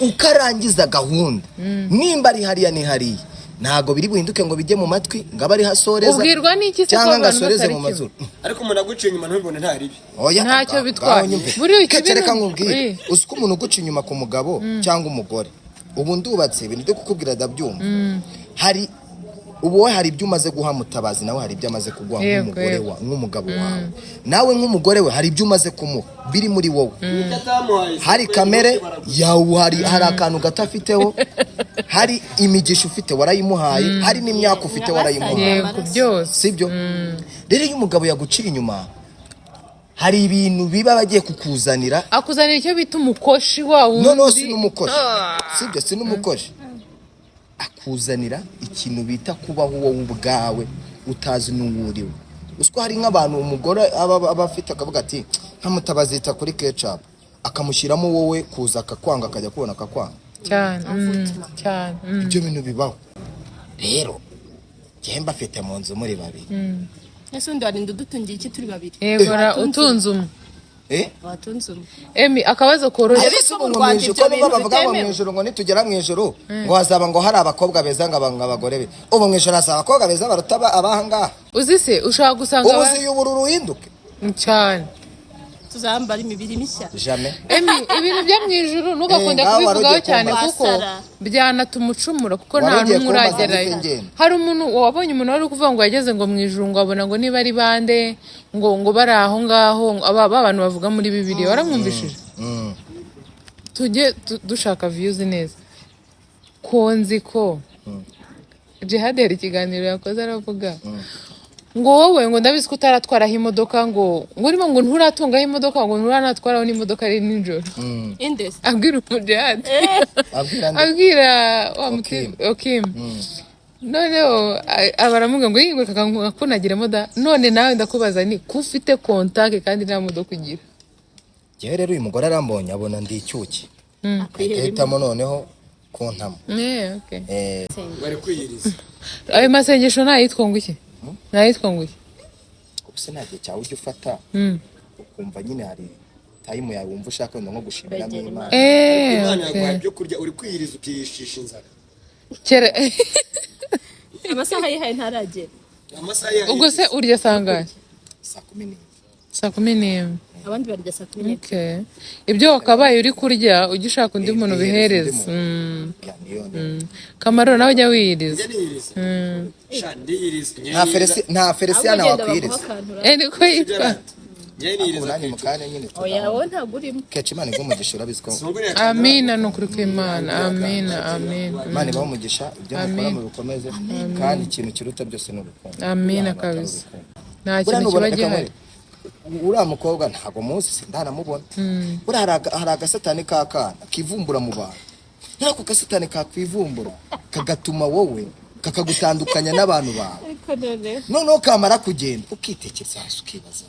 Speaker 3: ukarangiza gahunda, nimba ari hariya ni hariya, ntago biri buhinduke ngo bijye mu matwi ngo abe ariho asoreza
Speaker 1: Ubwirwa n'iki se ko
Speaker 3: cyangwa ngo
Speaker 1: abantu
Speaker 3: asoreze
Speaker 1: batari
Speaker 3: mu
Speaker 1: kimwe?
Speaker 3: mazuru.
Speaker 5: Ariko umuntu aguciye inyuma ntubibone, nta ribi.
Speaker 3: Oya,
Speaker 1: Ntacyo bitwaye.
Speaker 3: ngaho nyumve.
Speaker 1: Buriya ikibi
Speaker 3: Keke, reka nkubwire. Uzi ko umuntu uguca inyuma ku mugabo cyangwa umugore, ubu ndubatse, ibintu byo kukubwira ndabyumva, hari ubu wowe hari ibyo umaze guha Mutabazi, nawe hari ibyo amaze kuguha nk'umugore
Speaker 1: Yego.
Speaker 3: wa nk'umugabo wawe, nawe nk'umugore we hari ibyo umaze kumuha biri muri wowe. Hari kamere yawe, hari akantu gato afiteho, hari imigisha ufite warayimuhaye, hari n'imyaka ufite warayimuhaye.
Speaker 1: Yego, byose.
Speaker 3: Sibyo? Rero iyo umugabo yaguciye inyuma, hari ibintu biba bagiye kukuzanira.
Speaker 1: Akuzanira icyo bita umukoshi wa wundi.
Speaker 3: Noneho si n'umukoshi, sibyo? Si n'umukoshi, akuzanira ikintu bita kubaho wowe ubwawe utazi n'uwo uriwe. Usiko hari nk'abantu umugore aba afite akavuga ati nka kuri Ketchup, akamushyiramo wowe kuza akakwanga, akajya kubona akakwanga.
Speaker 1: Cyane, cyane.
Speaker 3: Ibyo bintu bibaho. Rero njyewe mbafite mu nzu muri babiri.
Speaker 2: Ese undi warinda udutungiye iki turi babiri?
Speaker 1: Yego, utunze umwe.
Speaker 3: Eh?
Speaker 2: Watunze umwe.
Speaker 1: Emi, akabazo koroshye.
Speaker 3: Ariko
Speaker 2: mu
Speaker 3: ubu ngo
Speaker 2: Rwanda
Speaker 3: mu ijuru
Speaker 2: ibyo
Speaker 3: ko numva
Speaker 2: bintu
Speaker 3: bavuga ngo mu
Speaker 2: bitemewe.
Speaker 3: ijuru, ngo nitugera mu ijuru ngo hazaba ngo hari abakobwa beza, ngo abagore be. Ubu mu ijuru hazaba abakobwa beza baruta abaha ngaha?
Speaker 1: Uzi se ushobora gusanga
Speaker 3: Ubu uzi ubururu uhinduke.
Speaker 1: Cyane.
Speaker 2: Tuzambara imibiri mishya.
Speaker 3: Jamais.
Speaker 1: Emi, ibintu byo mu ijuru ntugakunde
Speaker 3: Ngaho wari
Speaker 1: kubivugaho
Speaker 3: ugiye
Speaker 1: cyane
Speaker 3: kumbaza.
Speaker 1: kuko
Speaker 2: Wasara.
Speaker 1: byanatuma ucumura, kuko
Speaker 3: Wari
Speaker 1: nta
Speaker 3: ugiye
Speaker 1: n'umwe
Speaker 3: kumbaza
Speaker 1: uragerayo.
Speaker 3: ndetse ngenda.
Speaker 1: Hari umuntu wabonye, umuntu wari kuvuga ngo yageze ngo mu ijuru, ngo abona ngo niba ari bande ngo bari aho ngaho, ngo ba bantu bavuga muri Bibiliya, waramwumvishije? Tujye dushaka views neza, ko nzi ko Jihad hari ikiganiro yakoze aravuga ngo wowe ngo ndabizi ko utaratwaraho imodoka, ngo urimo ngo nturatungaho imodoka, ngo nturanatwaraho n'imodoka ari nijoro.
Speaker 2: Indesi.
Speaker 1: Abwira umujihad.
Speaker 3: Abwira nde?
Speaker 1: Abwira wa muti.
Speaker 3: Okim.
Speaker 1: Okim. Noneho aba aramubwira ngo yingwe kakunagiramo da. None nawe ndakubaza, ni ko ufite contact kandi nta modoka ugira?
Speaker 3: Njyewe rero uyu mugore arambonye abona ndi icyuki,
Speaker 2: Akwihera.
Speaker 3: ahitamo noneho kuntamo.
Speaker 1: Okay.
Speaker 5: Bari kwiyiriza.
Speaker 1: Ayo masengesho nayitwa ngo iki? Nayitwa ngo iki?
Speaker 3: Ubuse nta gihe cyawe ujya ufata ukumva nyine hari time yawe wumva ushaka wenda nko gushimiramo
Speaker 2: Kwegera
Speaker 3: Imana?
Speaker 5: Imana yaguhaye ibyo kurya, uri kwiyiriza ukiyishisha inzara.
Speaker 1: Kera.
Speaker 2: Amasaha yihaye ntaragera.
Speaker 5: Amasaha yayo.
Speaker 1: Ubwo se urya sangahe?
Speaker 3: Saa 11.
Speaker 1: Saa 11.
Speaker 2: Abandi barya saa 12.
Speaker 1: Okay. Ibyo wakabaye uri kurya ujya ushaka undi muntu
Speaker 3: Ubihereza
Speaker 1: ubihereza.
Speaker 3: undi. Ya, niyo.
Speaker 1: Kamaro, nawe ujya wiyiriza?
Speaker 5: Njye niyiriza. Sha, ndiyiriza. Njye
Speaker 3: Nta
Speaker 5: niyiriza.
Speaker 3: Nta Felicien
Speaker 2: Ahubwo genda
Speaker 3: wakwiriza.
Speaker 2: baguha akantu.
Speaker 1: Niko yitwa.
Speaker 5: Njye
Speaker 3: Ubu
Speaker 5: niyiriza.
Speaker 3: nanjye mu kanya nyine
Speaker 2: Oya,
Speaker 3: turaho.
Speaker 2: wowe ntabwo urimo.
Speaker 3: Keca, Imana iguhe umugisha, urabizi ko
Speaker 5: Sunguriye akantu.
Speaker 1: Amina, ni ukuri kw'Imana, amina, amina.
Speaker 3: Imana ibahe umugisha, ibyo mukora
Speaker 1: Amin.
Speaker 3: mubikomeze, kandi ikintu kiruta byose ni urukundo.
Speaker 1: Amina.
Speaker 3: Buriya ahantu hatari
Speaker 1: Kabisa.
Speaker 3: urukundo.
Speaker 1: Nta
Speaker 3: Buriya
Speaker 1: kintu
Speaker 3: nubona
Speaker 1: kiba
Speaker 3: reka
Speaker 1: gihari.
Speaker 3: nkwereke. Uriya mukobwa ntabwo muzi, sindanamubona. Buriya hari agasatani k'akana kivumbura mu bantu. Rero ako gasatani kakwivumbura kagatuma wowe kakagutandukanya n'abantu bawe.
Speaker 2: Ariko noneho
Speaker 3: Noneho kamara kugenda ukitekereza hasi, ukibaza,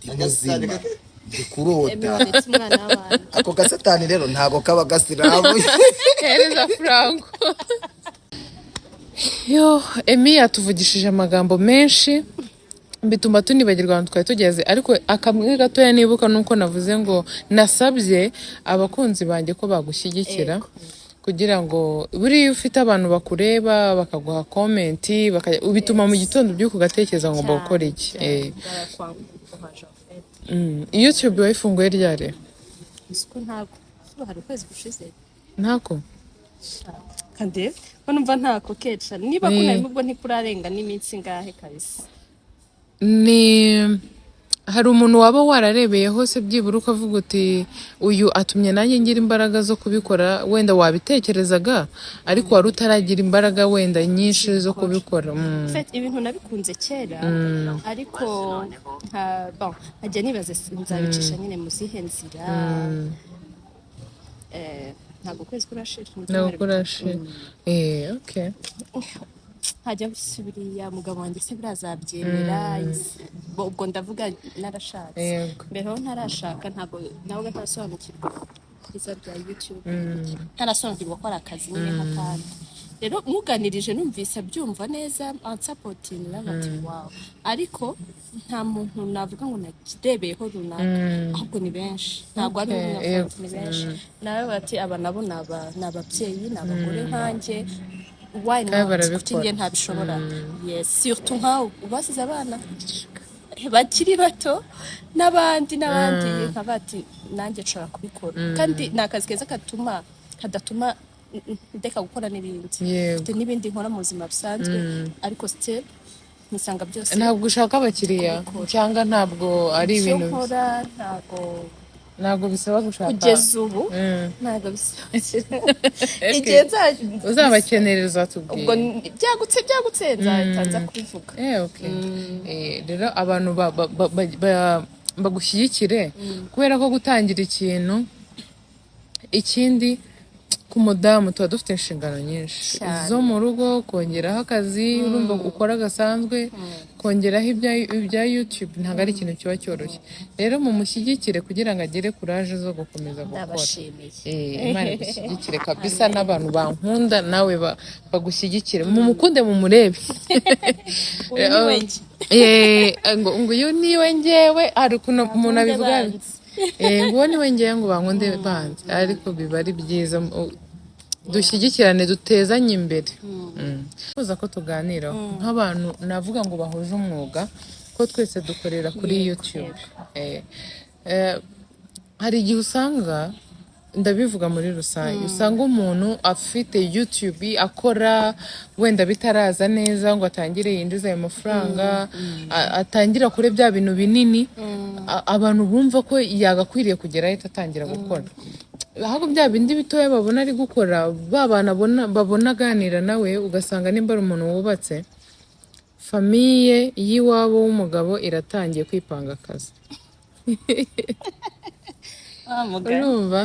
Speaker 3: ndi muzima, ndi kurota?
Speaker 2: Emi, umwana w'abantu.
Speaker 3: Ako gasatani rero ntabwo kaba gasiramuye.
Speaker 1: Hereza Franco. Yo, Emi yatuvugishije amagambo menshi bituma tunibagirwa ahantu twari tugeze, ariko akamwe gatoya nibuka nuko navuze ngo nasabye abakunzi banjye ko bagushyigikira, kugira ngo buriya iyo ufite abantu bakureba bakaguha comment, bituma mu gitondo ubyuka ugatekereza ngo ngomba gukora iki. YouTube wayifunguye ryari?
Speaker 2: Isuku ntabwo hari ukwezi gushize.
Speaker 1: Ntako.
Speaker 2: Kandi ko numva ntako keca niba kunarimo, ubwo ntikurarenga n'iminsi ingahe kabisa.
Speaker 1: Ni hari umuntu waba wararebeyeho se byibura ukavuga uti uyu atumye nanjye ngira imbaraga zo kubikora? Wenda wabitekerezaga ariko wari utaragira imbaraga wenda nyinshi zo kubikora.
Speaker 2: En fait, ibintu nabikunze kera, ariko nka bon nkajya nibaza nzabicisha nyine mu zihe nzira. Ntabwo ukwezi kurashira, ni
Speaker 1: Ntabwo
Speaker 2: ibyumweru 3.
Speaker 1: Kurashira, okay.
Speaker 2: Nkajya gusubiriya mugabo wanjye se birazabyemera? Ubwo ndavuga narashatse. Mbere ho ntarashaka, ntabwo nawe ntarasobanukirwa ibyiza bya YouTube, ntarasobanukirwa ko ari akazi nyine nk'akandi. Rero muganirije, numvise abyumva neza, ansupportinga, ati "Wow." Ariko nta muntu navuga ngo nakirebeyeho runaka, ahubwo ni benshi, ntabwo ari umwe, ni benshi. Nawe bati aba nabo ni ababyeyi, ni abagore nkanjye, why
Speaker 1: Kandi
Speaker 2: not?
Speaker 1: barabikora.
Speaker 2: Kuki njye ntabishobora? Yes, surtout nkawe ubasize abana bakiri bato n'abandi n'abandi, nka bati nanjye nshobora kubikora, kandi ni akazi keza katuma kadatuma ndeka gukora n'ibindi. Mfite n'ibindi nkora mu buzima busanzwe, ariko still nisanga byose
Speaker 1: Ntabwo ushaka abakiriya
Speaker 2: kubikora.
Speaker 1: Cyangwa ntabwo ari
Speaker 2: Icyo
Speaker 1: ibintu
Speaker 2: nkora ntabwo
Speaker 1: ntabwo bisaba gushaka
Speaker 2: kugeza ubu ntabwo bisaba. Igihe
Speaker 1: Uzabakenera uzatubwira.
Speaker 2: Ubwo byagutse nzahita nza kubivuga.
Speaker 1: Okay. Rero abantu bagushyigikire kubera ko gutangira ikintu, ikindi ku mudamu tuba dufite inshingano nyinshi
Speaker 2: Cyane.
Speaker 1: zo mu rugo, kongeraho akazi urumva ukora gasanzwe, kongeraho ibya YouTube, ntabwo ari ikintu kiba cyoroshye. Rero mumushyigikire kugira ngo agere courage zo gukomeza gukora.
Speaker 2: Ndabashimiye.
Speaker 1: Imana igushyigikire kabisa, n'abantu bankunda nawe bagushyigikire, mumukunde, mumurebe.
Speaker 2: Uyu ni we njye.
Speaker 1: Ngo uyu niwe ngewe, hari ukuntu umuntu
Speaker 2: Bankunde
Speaker 1: abivuga.
Speaker 2: banze.
Speaker 1: Ngo uwo niwe ngewe, ngo bankunde banze, ariko biba ari byiza, dushyigikirane, dutezanye imbere. Nifuza ko tuganiraho nk'abantu navuga ngo bahuje umwuga, ko twese dukorera kuri YouTube. Hari igihe usanga, ndabivuga muri rusange, usanga umuntu afite YouTube akora, wenda bitaraza neza ngo atangire yinjize ayo mafaranga, atangira kure bya bintu binini abantu bumva ko yagakwiriye kugera ahita atangira gukora. Ahubwo bya bindi bitoya babona ari gukora, ba bantu babona aganira nawe, ugasanga nimba ari umuntu wubatse, famille y'iwabo w'umugabo iratangiye kwipanga akazi.
Speaker 2: Wa mugani.
Speaker 1: Urumva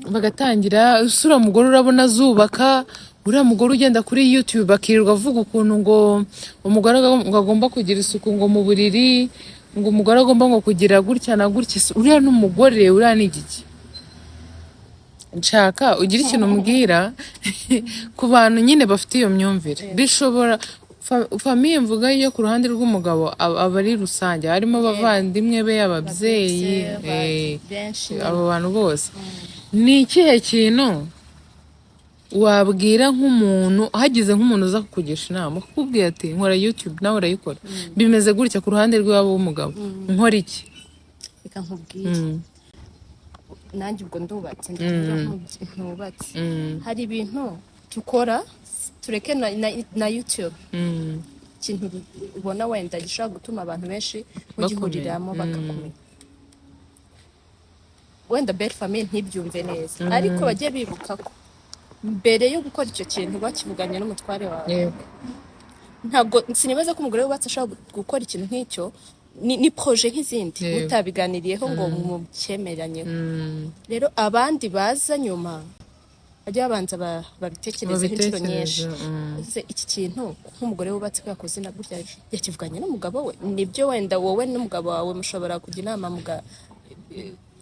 Speaker 1: bagatangira ese uriya mugore urabona azubaka, uriya mugore ugenda kuri YouTube akirirwa avuga ukuntu ngo umugore ngo agomba kugira isuku, ngo mu buriri, ngo umugore agomba ngo kugira gutya na gutya. Ese uriya ni umugore? Uriya ni igiki? Nshaka ugire ikintu umbwira ku bantu nyine bafite iyo myumvire. Bishobora famille mvuga yo ku ruhande rw'umugabo, aba ari rusange, harimo abavandimwe be, ababyeyi,
Speaker 2: benshi.
Speaker 1: Abo bantu bose, ni ikihe kintu wabwira nk'umuntu, hagize nk'umuntu uza kukugisha inama, akakubwira ati nkora YouTube, nawe urayikora, bimeze gutya ku ruhande rw'iwabo w'umugabo, nkora iki?
Speaker 2: Reka nkubwire, nanjye ubwo ndubatse, ndavuga ntubatse, hari ibintu dukora, tureke na YouTube, ikintu ubona wenda gishobora gutuma abantu benshi mugihuriramo bakakumenya, wenda belle famille ntibyumve neza, ariko bajye bibuka ko mbere yo gukora icyo kintu bakivuganye n'umutware wawe. Ntabwo sinibaza ko umugore wubatse ashobora gukora ikintu nk'icyo, ni projet nk'izindi, mutabiganiriyeho ngo mubyemeranyeho. Rero abandi baza nyuma bajya babanza babitekerezeho inshuro nyinshi.
Speaker 1: Babitekereze.
Speaker 2: Ese iki kintu nk'umugore wubatse ko yakoze na gutya, yakivuganye n'umugabo we? Nibyo, wenda wowe n'umugabo wawe mushobora kujya inama muga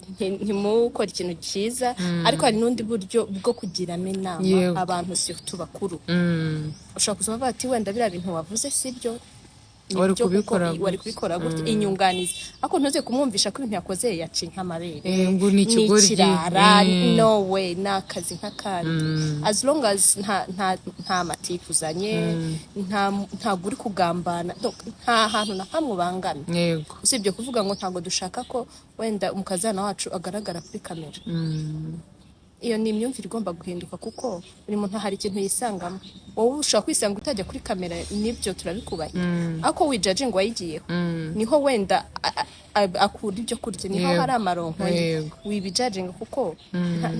Speaker 2: ntimukore ikintu cyiza, ariko hari n'undi buryo bwo kugiramo inama abantu, surtout bakuru. Ushobora kuza bavuga ati wenda biriya bintu wavuze si byo, ni
Speaker 1: Wari
Speaker 2: byo kuko
Speaker 1: kubikora
Speaker 2: wari kubikora gutya, inyunganizi, ariko ntuze kumwumvisha ko ibintu yakoze yaciye nk'amabere,
Speaker 1: Ngo ni ikigoryi.
Speaker 2: Ikirara. No way, ni akazi nk'akandi, as long as nta matiku uzanye, ntabwo uri kugambana. Donc, nta hantu na hamwe ubangamye, usibye kuvuga ngo ntabwo dushaka ko wenda umukazana wacu agaragara kuri kamera. Iyo ni imyumvire igomba guhinduka, kuko buri muntu hari ikintu yisangamo. Wowe ushobora kwisanga utajya kuri kamera, nibyo, turabikubahira, ariko wijudge ngo wayigiyeho niho wenda akura ibyo kurya, niho hari amaronko ye. Wibijudginga kuko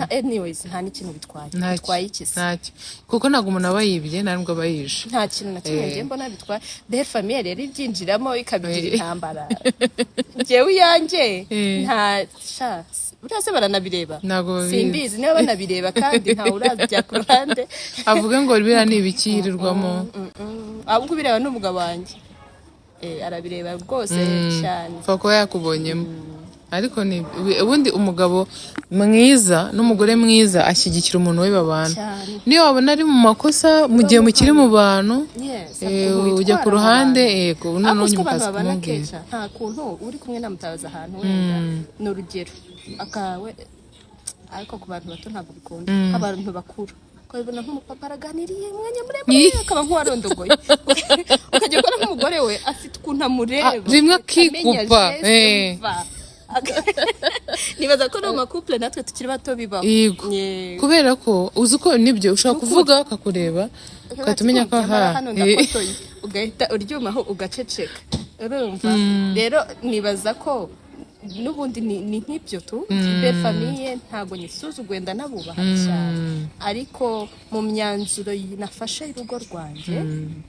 Speaker 2: anyways nta n'ikintu bitwaye.
Speaker 1: Ntacyo.
Speaker 2: Bitwaye iki se?
Speaker 1: Ntacyo, kuko ntabwo umuntu aba yibye, nta nubwo aba yishe.
Speaker 2: Nta kintu na kimwe ngiye mbona bitwaye. Belle famille rero ibyinjiramo ikabigira intambara. Njyewe iyanjye nta sha. Buriya se baranabireba?
Speaker 1: Ntabwo babizi.
Speaker 2: Simbizi niba banabireba, kandi ntawe urajya ku ruhande.
Speaker 1: Avuge ngo biriya ni ibikirirwamo.
Speaker 2: Ahubwo ubireba ni umugabo wanjye. Arabireba rwose cyane.
Speaker 1: Upfa kuba yakubonyemo. Ariko ni ubundi umugabo mwiza n'umugore mwiza ashyigikira umuntu we babana.
Speaker 2: Cyane.
Speaker 1: Niyo wabona ari mu makosa, mu gihe mukiri mu bantu,
Speaker 2: Yes, ukuntu
Speaker 1: ujya ku
Speaker 2: witwara mu
Speaker 1: ruhande,
Speaker 2: bantu.
Speaker 1: yego,
Speaker 2: Ariko
Speaker 1: noneho
Speaker 2: uziko
Speaker 1: nyuma
Speaker 2: abantu
Speaker 1: ukaza
Speaker 2: babana
Speaker 1: kumubwira.
Speaker 2: kenshi, nta kuntu uri kumwe na Mutabazi ahantu, wenda ni urugero akawe, ariko ku bantu bato ntabwo bikunda. Abantu bakuru ukabibona nk'umupapa araganiriye umwanya muremure, akaba nk'uwarondogoye, ukajya kubona nk'umugore we afite ukuntu amureba,
Speaker 1: Ah, rimwe
Speaker 2: akamenya
Speaker 1: akikupa,
Speaker 2: geste, umva. Nibaza ko no mu ma couple natwe tukiri bato bibaho.
Speaker 1: Yego.
Speaker 2: Yego.
Speaker 1: Kubera ko uzi ko nibyo ushobora kuvuga akakureba, ugahita umenya ko
Speaker 2: nyamara
Speaker 1: aha
Speaker 2: hano ndafotoye, ugahita uryumaho ugaceceka. Urumva rero, nibaza ko n'ubundi ni nk'ibyo tu belle famille. Ntabwo nyisuzuguye, ndanabubaha cyane, ariko mu myanzuro nafashe y'urugo rwanjye,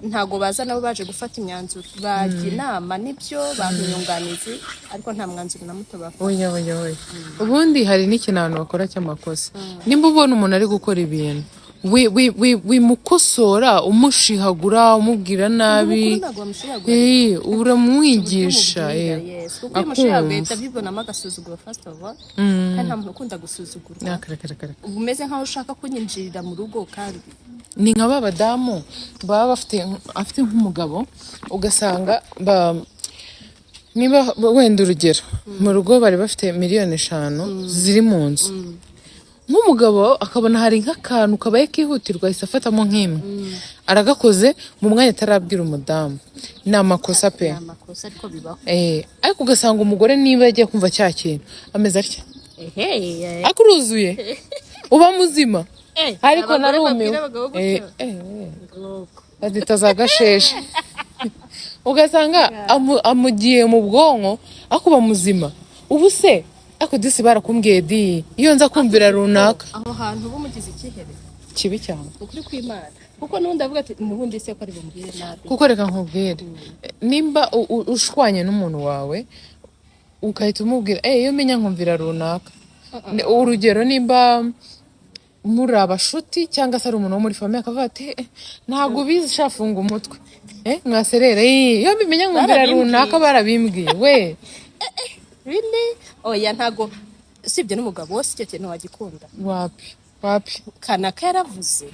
Speaker 2: ntabwo baza nabo baje gufata imyanzuro. Bajya inama nibyo, bampa inyunganizi, ariko nta mwanzuro na muto bafata.
Speaker 1: Oya, oya, oya. Ubundi hari n'ikintu abantu bakora cy'amakosa. Nimba ubona umuntu ari gukora ibintu, wimukosora umushihagura, umubwira nabi.
Speaker 2: Umukuru ntabwo bamushihagura.
Speaker 1: Uramwigisha.
Speaker 2: Umubwira, yes. Kuko iyo umushihaguye
Speaker 1: akumva.
Speaker 2: ahita abibonamo agasuzuguro first of all, kandi nta muntu ukunda gusuzugurwa.
Speaker 1: Ah, kare, kare, kare.
Speaker 2: Uba umeze nkaho ushaka kunyinjirira mu rugo kandi
Speaker 1: Ni nka ba badamu baba bafite, afite nk'umugabo, ugasanga niba wenda urugero mu rugo bari bafite miliyoni 5 ziri mu nzu, nk'umugabo akabona hari nk'akantu kabaye kihutirwa, ahise afatamo nk'imwe aragakoze mu mwanya atarabwira umudamu. Ni amakosa pe.
Speaker 2: Ni amakosa, ariko bibaho.
Speaker 1: Ariko ugasanga umugore niba yagiye kumva cya kintu ameze atya,
Speaker 2: Ehe.
Speaker 1: ariko uruzuye uba muzima. Ariko
Speaker 2: Abagore
Speaker 1: narumiwe.
Speaker 2: babwira abagabo gutyo.
Speaker 1: Bazita za gasheshe. Ugasanga amugiye mu bwonko, ariko uba muzima. Ubu se ariko disi barakumbwiye di, iyo nza kumvira runaka.
Speaker 2: Aho hantu uba umugize icyihebe.
Speaker 1: Kibi cyane.
Speaker 2: Ukuri kw'Imana, kuko n'ubundi avuga ati n'ubundi se ko ari bumubwire nabi.
Speaker 1: Kuko reka nkubwire, nimba ushwanye n'umuntu wawe, ugahita umubwira iyo menya nkumvira runaka. Urugero nimba muri abashuti cyangwa se ari umuntu wo muri famille, akavuga ati: "Ntabwo ubizi, shafunga umutwe, mwaserere, iyo mbimenya nkumvira
Speaker 2: Barabimbwiye.
Speaker 1: runaka, barabimbwiye we."
Speaker 2: Really? Oya, ntago usibye n'umugabo wose icyo kintu wagikunda.
Speaker 1: Wapi, wapi.
Speaker 2: Kanaka yaravuze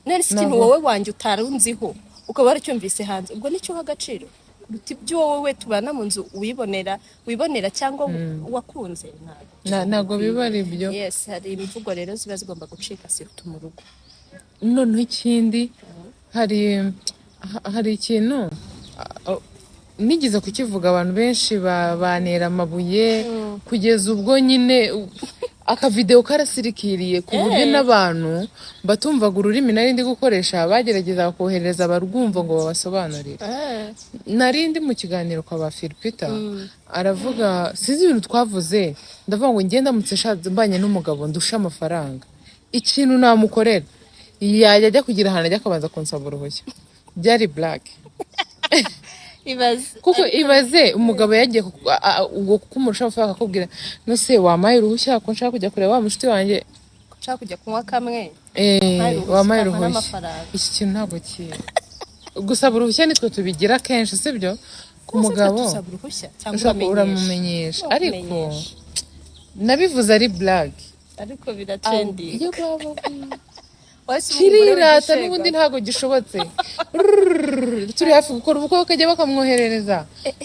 Speaker 2: none si ikintu
Speaker 1: Ntabwo.
Speaker 2: wowe wanjye utarunziho, ukaba waracyumvise hanze, ubwo nicyo uha agaciro kuruta ibyo wowe tubana mu nzu wibonera cyangwa wakunze? Ntabwo.
Speaker 1: Ntabwo biba ari byo.
Speaker 2: Yes, hari imvugo rero ziba zigomba gucika, surtout mu rugo.
Speaker 1: Noneho ikindi, hari ikintu nigeze kukivuga, abantu benshi bantera amabuye, kugeza ubwo nyine akavidewo karasirikiriye ku buryo n'abantu batumvaga ururimi nari ndi gukoresha bagerageza kohereza abarwumva ngo babasobanurire. Nari ndi mu kiganiro kwa ba Philpeter, aravuga, sinzi ibintu twavuze, ndavuga ngo ngenda ndamutse nshatse mbanye n'umugabo ndusha amafaranga, ikintu namukorera yajya ajya kugira ahantu ajya akabanza kunsaba uruhushya. Byari blague.
Speaker 2: Ibaze.
Speaker 1: Kuko ibaze umugabo yagiye ubwo kuko umurusha amafaranga, akakubwira: "Nose wampaye uruhushya ko nshaka kujya kureba wa mushuti wanjye?"
Speaker 2: Nshaka kujya kunywa kamwe.
Speaker 1: Eh,
Speaker 2: wampaye uruhushya,
Speaker 1: wampaye
Speaker 2: ukampa
Speaker 1: uruhushya.
Speaker 2: n'amafaranga.
Speaker 1: Iki kintu ntabwo ki gusaba uruhushya, nitwe tubigira kenshi, sibyo? Ku mugabo
Speaker 2: Usaba uruhushya cyangwa
Speaker 1: ushobora
Speaker 2: uramenyesha.
Speaker 1: uramumenyesha, ariko
Speaker 2: Uramenyesha.
Speaker 1: nabivuze ari blague.
Speaker 2: Ariko biratrending.
Speaker 1: Iyo baba
Speaker 2: Wese uba umugore
Speaker 1: kirirata
Speaker 2: w'igishega.
Speaker 1: N'ubundi ntabwo gishobotse. Rrrr, turi hafi gukora ubukwe, bakajya bakamwoherereza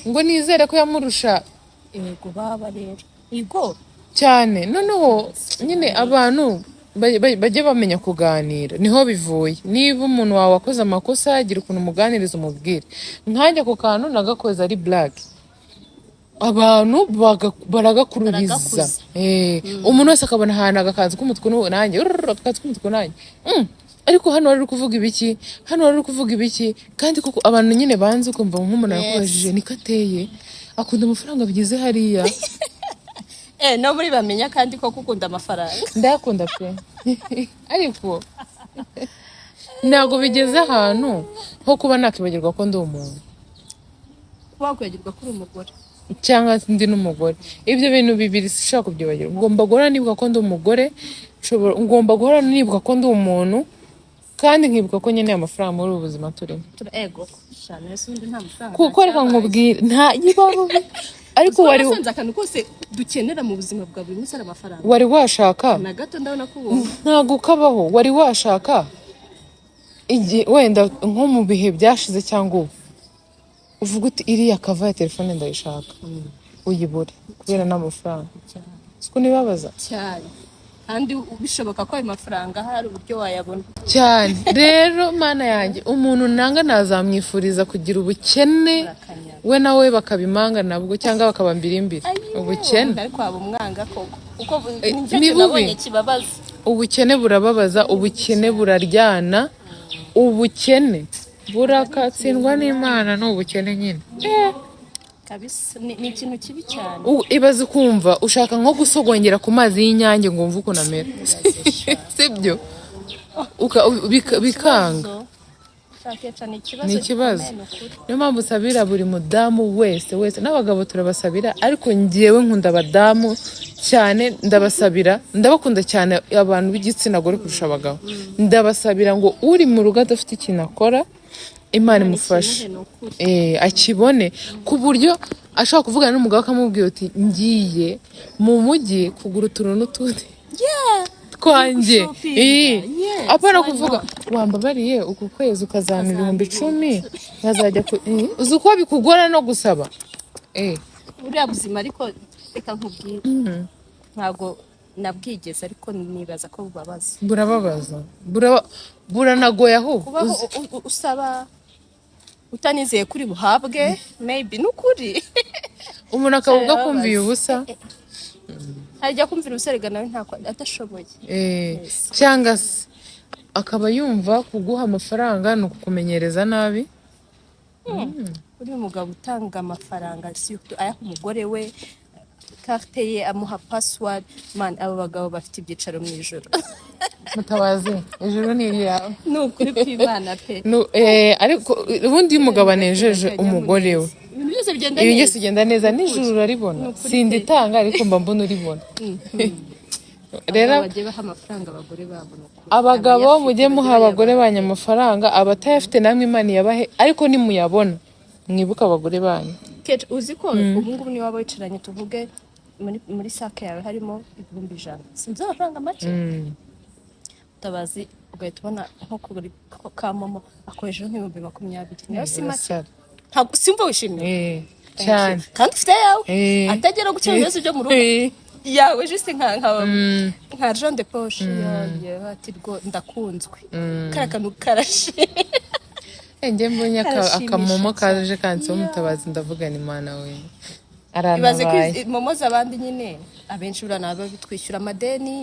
Speaker 1: ngo nizere ko yamurusha.
Speaker 2: Yego baba rero yego.
Speaker 1: Cyane. Noneho nyine abantu bajye bamenya kuganira, niho bivuye. Niba umuntu wawe akoze amakosa, gira ukuntu umuganiriza, umubwire. Nkanjye ako kantu nagakoze ari blague, abantu baragakururiza.
Speaker 2: Baragakuza.
Speaker 1: Umuntu wese akabona ahantu agakanzu k'umutuku nanjye urururu, agakanzu k'umutuku nanjye. Ariko hano wari uri kuvuga ibiki? Hano wari uri kuvuga ibiki? Kandi koko abantu nyine banze ukumva nk'umuntu arakubajije niko ateye, akunda amafaranga bigeze hariya.
Speaker 2: No muri bamenya kandi ko gukunda amafaranga.
Speaker 1: Ndayakunda pe, ariko ntabwo bigeze ahantu ho kuba nakibagirwa ko ndi umuntu.
Speaker 2: Kuba wakwibagirwa ko uri umugore.
Speaker 1: Cyangwa ndi n'umugore. Ibyo bintu bibiri sinshobora kubyibagirwa. Ngomba guhora nibuka ko ndi umugore, ngomba guhora nibuka ko ndi umuntu, kandi nkibuka ko nkeneye amafaranga muri ubu buzima turimo.
Speaker 2: Ego cyane, ese undi nta mafaranga
Speaker 1: Kuko reka
Speaker 2: cyabaye.
Speaker 1: nkubwire, nta yibaho, ariko wari
Speaker 2: Wasanze akantu kose dukenera mu buzima bwa buri munsi ari amafaranga.
Speaker 1: Wari washaka
Speaker 2: Na gato, ndabona ko ubu
Speaker 1: Ntabwo kabaho. Wari washaka igihe, wenda nko mu bihe byashize cyangwa ubu, uvuga uti: "Iriya cover ya telefone ndayishaka," uyibure kubera n'amafaranga? Siko nibabaza?
Speaker 2: Cyane, kandi bishoboka ko ayo mafaranga hari uburyo wayabona.
Speaker 1: Cyane. Rero Mana yanjye, umuntu nanga nazamwifuriza kugira ubukene.
Speaker 2: Urakanyara.
Speaker 1: We nawe bakabimanga nabwo, cyangwa bakaba mbirimbiri ubukene.
Speaker 2: Ariko waba umwanga koko, kuko nicyo
Speaker 1: Ni
Speaker 2: kintu
Speaker 1: bubi.
Speaker 2: nabonye kibabaza.
Speaker 1: Ubukene burababaza, ubukene buraryana, ubukene burakatsindwa n'Imana, ni ubukene nyine.
Speaker 2: Kabisa, ni ikintu kibi cyane.
Speaker 1: Ibaze ukumva ushaka nko gusogongera ku mazi y'Inyange ngo wumve ukuntu amera, sibyo? Bikanga.
Speaker 2: Shakesha, ni ikibazo
Speaker 1: Ni ikibazo.
Speaker 2: gikomeye, ni ukuri.
Speaker 1: Niyo mpamvu usabira buri mudamu wese wese, n'abagabo turabasabira, ariko ngewe nkunda abadamu cyane, ndabasabira, ndabakunda cyane abantu b'igitsina gore kurusha abagabo. Ndabasabira ngo uri mu rugo adafite ikintu akora, Imana imufashe.
Speaker 2: Ikimuhe, ni ukuri.
Speaker 1: Akibone ku buryo ashobora kuvugana n'umugabo akamubwira uti: "Ngiye mu mujyi kugura utuntu n'utundi twanjye."
Speaker 2: Gushopinga, yes,
Speaker 1: apana
Speaker 2: why
Speaker 1: kuvuga:
Speaker 2: not?
Speaker 1: "Wambabariye uku kwezi ukazampa 10,000 nkazajya ku." Uzi uko bikugora no gusaba?
Speaker 2: Buriya buzima, ariko reka nkubwire, ntabwo nabwigeze, ariko nibaza ko bubabaza.
Speaker 1: Burababaza, buranagoye ahubwo.
Speaker 2: Kubaho usaba utanizeye kuri buhabwe, maybe, ni ukuri.
Speaker 1: Umuntu akaba ubwo akumviye ubusa.
Speaker 2: Hajya kumvira ubusa rega, nawe ntako adashoboye.
Speaker 1: Cyangwa se akaba yumva kuguha amafaranga ni ukukumenyereza nabi.
Speaker 2: Uriya mugabo utanga amafaranga, surtout ayaha umugore we, carte ye amuha password, man, abo bagabo bafite ibyicaro mu ijoro.
Speaker 1: Mutabazi, ijuru ni iryawe.
Speaker 2: Ni ukuri kw'Imana pe.
Speaker 1: Ariko ubundi iyo umugabo anejeje umugore we,
Speaker 2: ibintu byose bigenda
Speaker 1: ibintu
Speaker 2: neza.
Speaker 1: Byose bigenda neza, nijoro uraribona.
Speaker 2: Ni ukuri pe.
Speaker 1: Sinditanga, ariko mba mbona uribona rero.
Speaker 2: Abagabo bagiye baha amafaranga abagore babo, ni ukuri.
Speaker 1: Abagabo,
Speaker 2: Abayafite
Speaker 1: mujye
Speaker 2: bajye
Speaker 1: muha abagore
Speaker 2: bayabaha.
Speaker 1: banyu amafaranga. Abatayafite namwe Imana iyabahe, ariko nimuyabona mwibuke abagore banyu.
Speaker 2: Kate, uzi ko ubu ngubu niba waba wicaranye, tuvuge muri sake yawe harimo 100,000, sinzi, amafaranga make, utabazi, ugahita ubona nko kugura ka momo akoresheje nk'20,000, nayo si make.
Speaker 1: Urasara.
Speaker 2: Ntabwo simba wishimiye?
Speaker 1: Cyane.
Speaker 2: Kandi ufite ayawe atagera gukemura ibibazo byo mu rugo yawe, juste nka argent de poche. Yo, ati rwo ndakunzwe, kariya kantu karashe.
Speaker 1: Njye mbonye
Speaker 2: Karashimisha
Speaker 1: akamomo
Speaker 2: cyane.
Speaker 1: kaje kanditseho Mutabazi, ndavuga ni Imana we,
Speaker 2: Ibaze ko
Speaker 1: arantabaye.
Speaker 2: Momo z'abandi nyine, abenshi buriya nabo bitwishyura amadeni,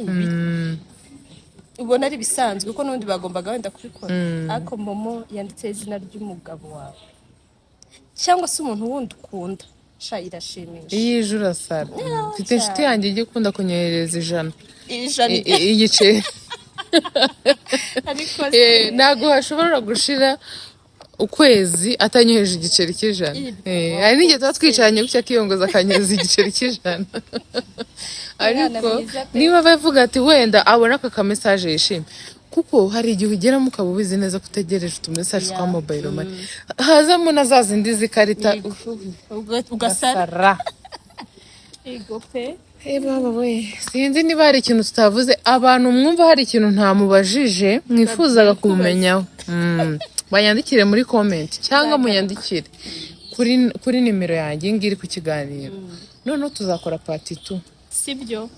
Speaker 2: ubona ari ibisanzwe kuko n'ubundi bagombaga wenda kubikora, ariko momo yanditseho izina ry'umugabo wawe cyangwa se umuntu wundi ukunda, sha, irashimisha.
Speaker 1: Iyo ije urasara. Mfite inshuti yanjye ijya ikunda kunyoherereza 100.
Speaker 2: 100.
Speaker 1: Igiceri.
Speaker 2: Ariko
Speaker 1: Ntabwo hashobora gushira ukwezi atanyoheje igiceri cy'100. Hari n'igihe tuba twicaranye gutya akiyongoza akanyohereza igiceri cy'100, ariko
Speaker 2: mwiza pe.
Speaker 1: niba bavuga ati wenda abona aka kamessage yishimye, kuko hari igihe ugeramo ukaba ubizi neza ko utegereje utumessage twa mobile money, hazamo na za zindi z'ikarita.
Speaker 2: Ugasara.
Speaker 1: Ugasara.
Speaker 2: Yego pe.
Speaker 1: Eh, baba we, sinzi niba hari ikintu tutavuze. Abantu mwumva hari ikintu ntamubajije mwifuzaga kubumenyaho, banyandikire muri comment cyangwa munyandikire kuri nimero yanjye iyi ngiyi iri ku kiganiro. Noneho tuzakora part 2.
Speaker 2: Sibyo?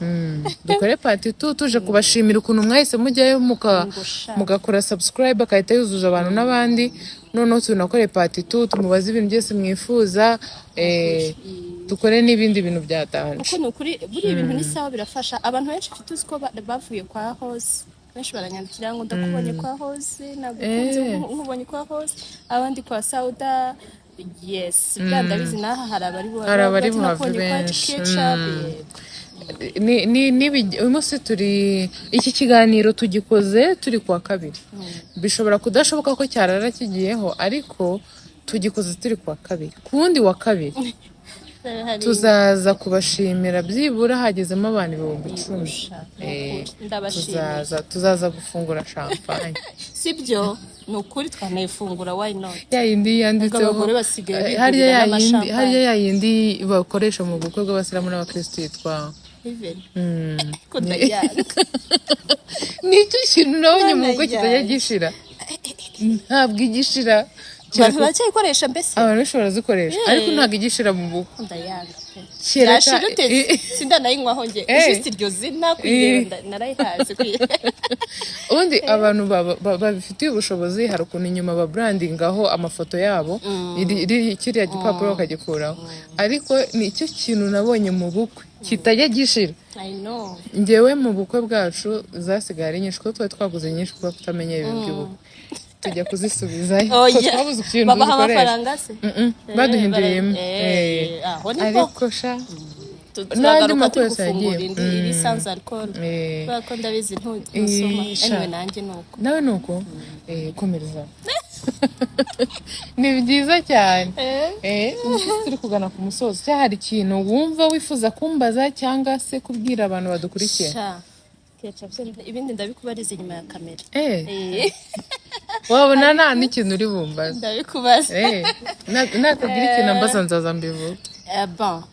Speaker 1: Dukore part 2 tuje kubashimira ukuntu mwahise mujyayo
Speaker 2: Ngo sha.
Speaker 1: mugakora subscribe akahita yuzuza abantu n'abandi. Noneho tunakore part 2, tumubaze ibintu byose mwifuza, dukore n'ibindi bintu byatanje.
Speaker 2: Kuko ni ukuri, buriya ibintu ni sawa, birafasha abantu benshi. Mfite, uzi ko bavuye kwa Hose benshi baranyandikira ngo: "Ndakubonye kwa Hose, nagukunze, nkubonye kwa Hose," abandi kwa Sauda. Yes, bya ndabizi, n'aha hari abari
Speaker 1: Hari abari
Speaker 2: bati,
Speaker 1: buhave
Speaker 2: "Nakubonye kwa
Speaker 1: benshi.
Speaker 2: Ketchup." Yego.
Speaker 1: Uyu munsi turi, iki kiganiro tugikoze turi kuwa kabiri, bishobora kudashoboka ko cyarara kigiyeho, ariko tugikoze turi kuwa kabiri. Ku wundi wa kabiri Tuzaza kubashimira byibura hagezemo abantu 10,000.
Speaker 2: Sha, ni ukuri. Ndabashimiye.
Speaker 1: Tuzaza gufungura champagne.
Speaker 2: Sibyo, ni ukuri, twanayifungura, why not?
Speaker 1: Ya yindi yanditseho
Speaker 2: Ubwo abagore basigaye
Speaker 1: harya
Speaker 2: bigurira
Speaker 1: ya yindi
Speaker 2: n'amashampanye.
Speaker 1: Harya ya yindi bakoresha mu bukwe bw'abasilamu n'abakristo yitwa?
Speaker 2: Even ko ndayanga.
Speaker 1: Nicyo kintu nabonye mu
Speaker 2: Mana
Speaker 1: bukwe kitajya
Speaker 2: yanjye.
Speaker 1: gishira, ntabwo igishira.
Speaker 2: Abantu baracyayikoresha mbese?
Speaker 1: Abantu benshi barazikoresha, ariko ntabwo igishira mu bukwe.
Speaker 2: Ndayanga pe.
Speaker 1: Kera
Speaker 2: Yashira uteze, sindanayinywaho njye. Juste iryo zina kuyireba, narayihaze kuyireba.
Speaker 1: Ubundi abantu babifitiye ubushobozi, hari ukuntu inyuma babrandingaho amafoto yabo, kiriya gipapuro bakagikuraho, ariko nicyo kintu nabonye mu bukwe kitajya gishira.
Speaker 2: I know.
Speaker 1: Njyewe mu bukwe bwacu zasigaye ari nyinshi, kuko twari twaguze nyinshi kuko tutamenye ibintu by'ubukwe, tujya kuzisubizayo.
Speaker 2: Oya.
Speaker 1: Twabuze ikintu
Speaker 2: Babaha
Speaker 1: dukoresha.
Speaker 2: amafaranga se?
Speaker 1: Baduhinduriyemo.
Speaker 2: Aho nibwo
Speaker 1: Ariko sha n'andi
Speaker 2: turagaruka
Speaker 1: makwe
Speaker 2: turi
Speaker 1: yose
Speaker 2: gufungura
Speaker 1: yagiye.
Speaker 2: indi iri sans alcool, kubera ko ndabizi ntusoma.
Speaker 1: Sha.
Speaker 2: Anyway, nanjye ni uko.
Speaker 1: Nawe ni uko. Komereza, ni byiza cyane. Ubu turi kugana ku musozo, cyangwa hari ikintu wumva wifuza kumbaza cyangwa se kubwira abantu badukurikiye?
Speaker 2: Sha Keca, ibindi ndabikubariza inyuma ya kamera.
Speaker 1: Wabona nta n'ikintu uri bumbaze.
Speaker 2: Ndabikubaza.
Speaker 1: Natagira ikintu ambaza nzaza mbivuga.
Speaker 2: Bon,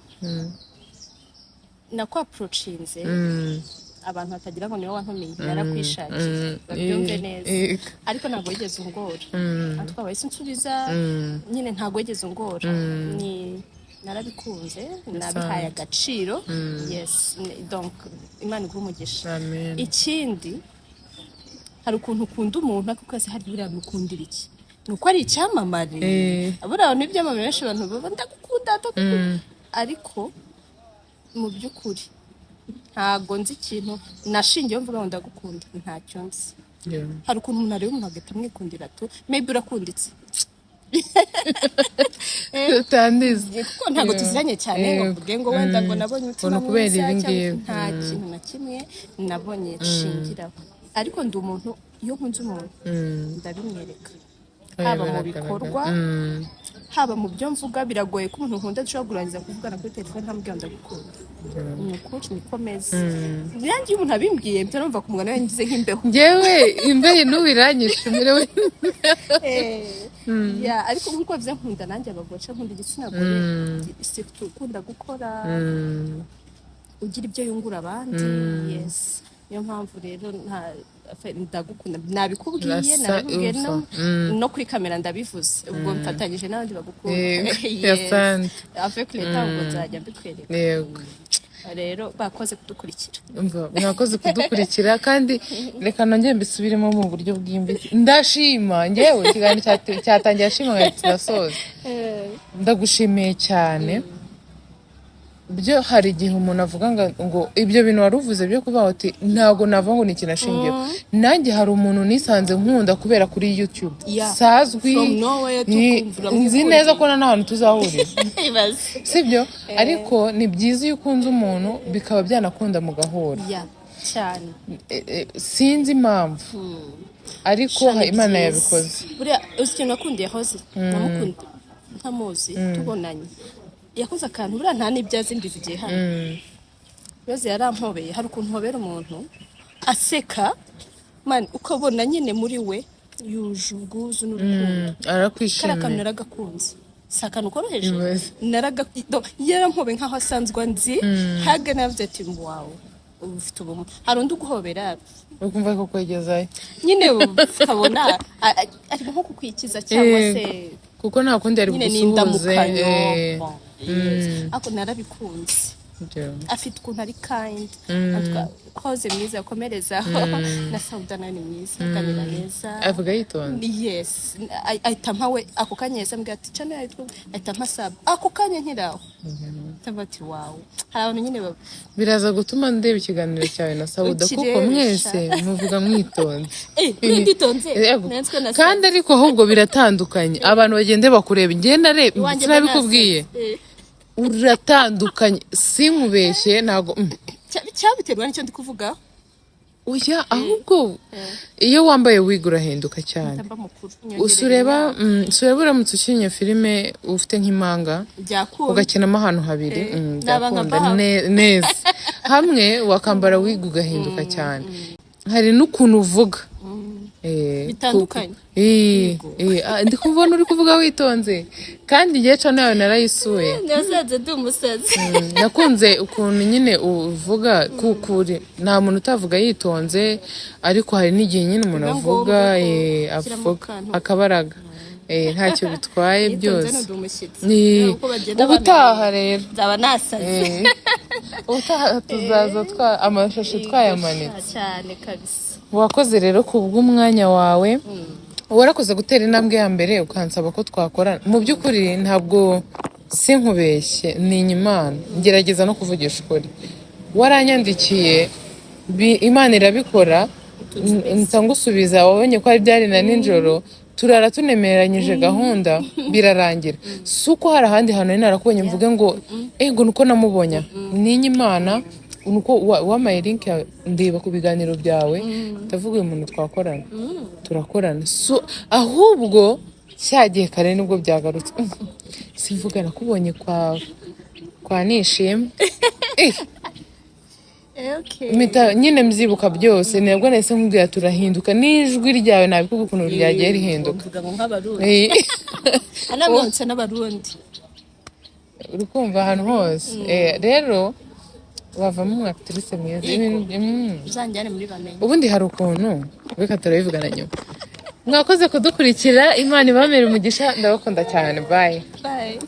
Speaker 2: nakwapproachinze, abantu batagira ngo niwe wantumiye, narakwishakiye, babyumve neza. Ariko ntabwo wigeze ungora, twabaye nsubiza nyine, ntabwo wigeze ungora, ni narabikunze, nabihaye agaciro. Yes, donc Imana iguhe umugisha.
Speaker 1: Amen.
Speaker 2: Ikindi, hari ukuntu ukunda umuntu ariko ukazi hari buriya mukundira iki? Ni uko ari icyamamare? Buriya abantu b'ibyamamare benshi, abantu baba ndagukunda, ndagukunda, ariko mu by'ukuri ntago nzi ikintu nashingiyeho mvuga ngo ndagukunda, ntacyo nzi. Hari ukuntu umuntu areba umuntu agahita amwikundira tu, maybe urakunditse.
Speaker 1: Utandiza.
Speaker 2: Kuko ntabwo tuziranye cyane ngo mvuge ngo wenda ngo nabonye umutima
Speaker 1: Ngo ni ukubera
Speaker 2: mwiza
Speaker 1: ibi
Speaker 2: cyangwa
Speaker 1: ngibi.
Speaker 2: nta kintu na kimwe nabonye nshingiraho, ariko ndi umuntu iyo nkunze umuntu ndabimwereka,
Speaker 1: Oya,
Speaker 2: haba mu
Speaker 1: biragaragara.
Speaker 2: bikorwa, haba mu byo mvuga. Biragoye ko umuntu nkunda dushobora kurangiza kuvugana kuri telefone ntamubwira ngo ndagukunda. Ni ukuri, niko meze. Nanjye iyo umuntu abimbwiye mpita numva ku mugani we ngize nk'imbeho.
Speaker 1: Njyewe imbeho n'ubu iranyishe, merewe.
Speaker 2: Yeah, ariko nk'uko bivuze, nkunda nanjye abagore, nkunda igitsina gore, surtout ukunda gukora, ugira ibyo yungura abandi. Yes, niyo mpamvu rero ndagukunda, nabikubwiye,
Speaker 1: Rasa
Speaker 2: nabikubwiye
Speaker 1: ufa.
Speaker 2: no kuri kamera ndabivuze, ubwo mfatanyije n'abandi bagukunda.
Speaker 1: Yego, asante.
Speaker 2: Avec le temps ubwo nzajya mbikwereka. Rero bakoze kudukurikira.
Speaker 1: Umva, mwakoze kudukurikira, kandi reka nongere mbisubiremo mu buryo bwimbitse. Ndashima njyewe, ikiganiro cyatangiye ashima nkahita kirasoza. Ndagushimiye cyane. Byo hari igihe umuntu avuga ngo ibyo bintu wari uvuze byo kuvuga uti ntabwo navuga ngo ni ikintu ashingiyeho, nanjye hari umuntu nisanze nkunda kubera kuri YouTube. Sazwi.
Speaker 2: From nowhere tukumva
Speaker 1: Nzi neza ko nta n'ahantu tuzahurira.
Speaker 2: Ibaze.
Speaker 1: Sibyo? Ariko ni byiza iyo ukunze umuntu bikaba byanakunda mugahura.
Speaker 2: Yeah, cyane.
Speaker 1: Sinzi impamvu, ariko
Speaker 2: Sha, ni
Speaker 1: Imana
Speaker 2: byiza.
Speaker 1: yabikoze.
Speaker 2: Buriya uzi ikintu nakundiye Hoze? Namukunda ntamuzi, tubonanye yakoze akantu, buriya nta n'ibyo azi, mbivugiye hano. Ibibazo yarampobeye. Hari ukuntu uhobera umuntu aseka, man, ukabona nyine muri we yuje ubwuzu n'urukundo. Kariya kantu
Speaker 1: Arakwishimiye.
Speaker 2: naragakunze, si akantu koroheje.
Speaker 1: Ibaze.
Speaker 2: Yarampobeye nk'aho asanzwe anzi haga, navuze ati wow, ubu ufite ubumwe. Hari undi uguhobera
Speaker 1: ukumva ko kwegezayo
Speaker 2: nyine ukabona ari nko kukwikiza cyangwa se
Speaker 1: kuko nta kundi yari
Speaker 2: nyine ni
Speaker 1: bugusuhuze.
Speaker 2: indamukanyo. Bon, yes. Ariko narabikunze, afite ukuntu ari kind. Hoze mwiza, yakomerezaho, na Sauda nawe ni mwiza, aganira neza.
Speaker 1: Avuga yitonze.
Speaker 2: Yes, ahita ampa we ako kanya, yahise ambwira ati channel yitwa, ahita ampa sub ako kanya nkiraho. Ndavuga ati wow, hari abantu nyine
Speaker 1: Biraza gutuma ndeba ikiganiro cyawe na Sauda, kuko
Speaker 2: Ukirebesha.
Speaker 1: mwese muvuga mwitonze.
Speaker 2: Eh, nditonze.
Speaker 1: Yego.
Speaker 2: Nanzwe na
Speaker 1: Kandi ariko ahubwo biratandukanye, abantu bagende bakureba. Njye nareba,
Speaker 2: Iwanjye
Speaker 1: sinabikubwiye?
Speaker 2: mba nasaze.
Speaker 1: Uratandukanye, sinkubeshye, ntago
Speaker 2: Cyabiterwa n'icyo ndi kuvuga.
Speaker 1: Oya, ahubwo iyo wambaye wig urahinduka cyane.
Speaker 2: Mba mukuru.
Speaker 1: Usureba sureba uramutse ukinnye filime ufite nk'impanga,
Speaker 2: Byakunda.
Speaker 1: ugakinamo ahantu habiri,
Speaker 2: Naba nka
Speaker 1: byakunda
Speaker 2: Bahavu.
Speaker 1: Neza hamwe wakambara wig ugahinduka cyane. Hari n'ukuntu uvuga
Speaker 2: Bitandukanye.
Speaker 1: Ndi kubona uri kuvuga witonze, kandi igihe cano yawe narayisuye.
Speaker 2: Nasanze ndi umusazi.
Speaker 1: Nakunze ukuntu nyine uvuga kukuri. Nta muntu utavuga yitonze, ariko hari n'igihe nyine umuntu
Speaker 2: Biba
Speaker 1: avuga
Speaker 2: ngombwa ko ushyiramo
Speaker 1: avuga
Speaker 2: akantu.
Speaker 1: akabaraga. Ntacyo bitwaye
Speaker 2: Yitonze.
Speaker 1: byose.
Speaker 2: Ndi umushyitsi.
Speaker 1: Ni
Speaker 2: Uko bagenda
Speaker 1: ubutaha
Speaker 2: bamenya,
Speaker 1: rero.
Speaker 2: Nzaba nasaze.
Speaker 1: Ubutaha tuzaza twa amashashi twayamanitse.
Speaker 2: Cyane kabisa.
Speaker 1: Wakoze rero ku bw'umwanya wawe, warakoze gutera intambwe ya mbere ukansaba ko twakorana. Mu by'ukuri ntabwo sinkubeshye, ni Imana, ngerageza no kuvugisha ukuri. Waranyandikiye, Imana irabikora, nsa ngusubiza. Wabonye ko ari byari na nijoro, turara tunemeranyije gahunda, birarangira. Si uko hari ahandi hantu nari narakubonye mvuge ngo ngo nuko namubonye. Ninye Imana, nuko wampaye link yawe, ndeba ku biganiro byawe, ndavuga uyu muntu twakorana, turakorana. So ahubwo cya gihe kare nibwo byagarutse, simvuga nakubonye kwa Nishimwe. Mpita nyine mbyibuka byose. Nabwo nahise nkubwira turahinduka, n'ijwi ryawe nabikuba ukuntu ryagiye rihinduka.
Speaker 2: Mvuga ngo nk'Abarundi. Anamutse n'Abarundi.
Speaker 1: Uri kumva ahantu hose. Rero wavamo umu actrice mwiza.
Speaker 2: Uzanjyane muri Bamenye.
Speaker 1: Ubundi hari ukuntu, reka turabivugana nyuma. Mwakoze kudukurikira, Imana ibamere umugisha, ndabakunda cyane, bye.
Speaker 2: Bye.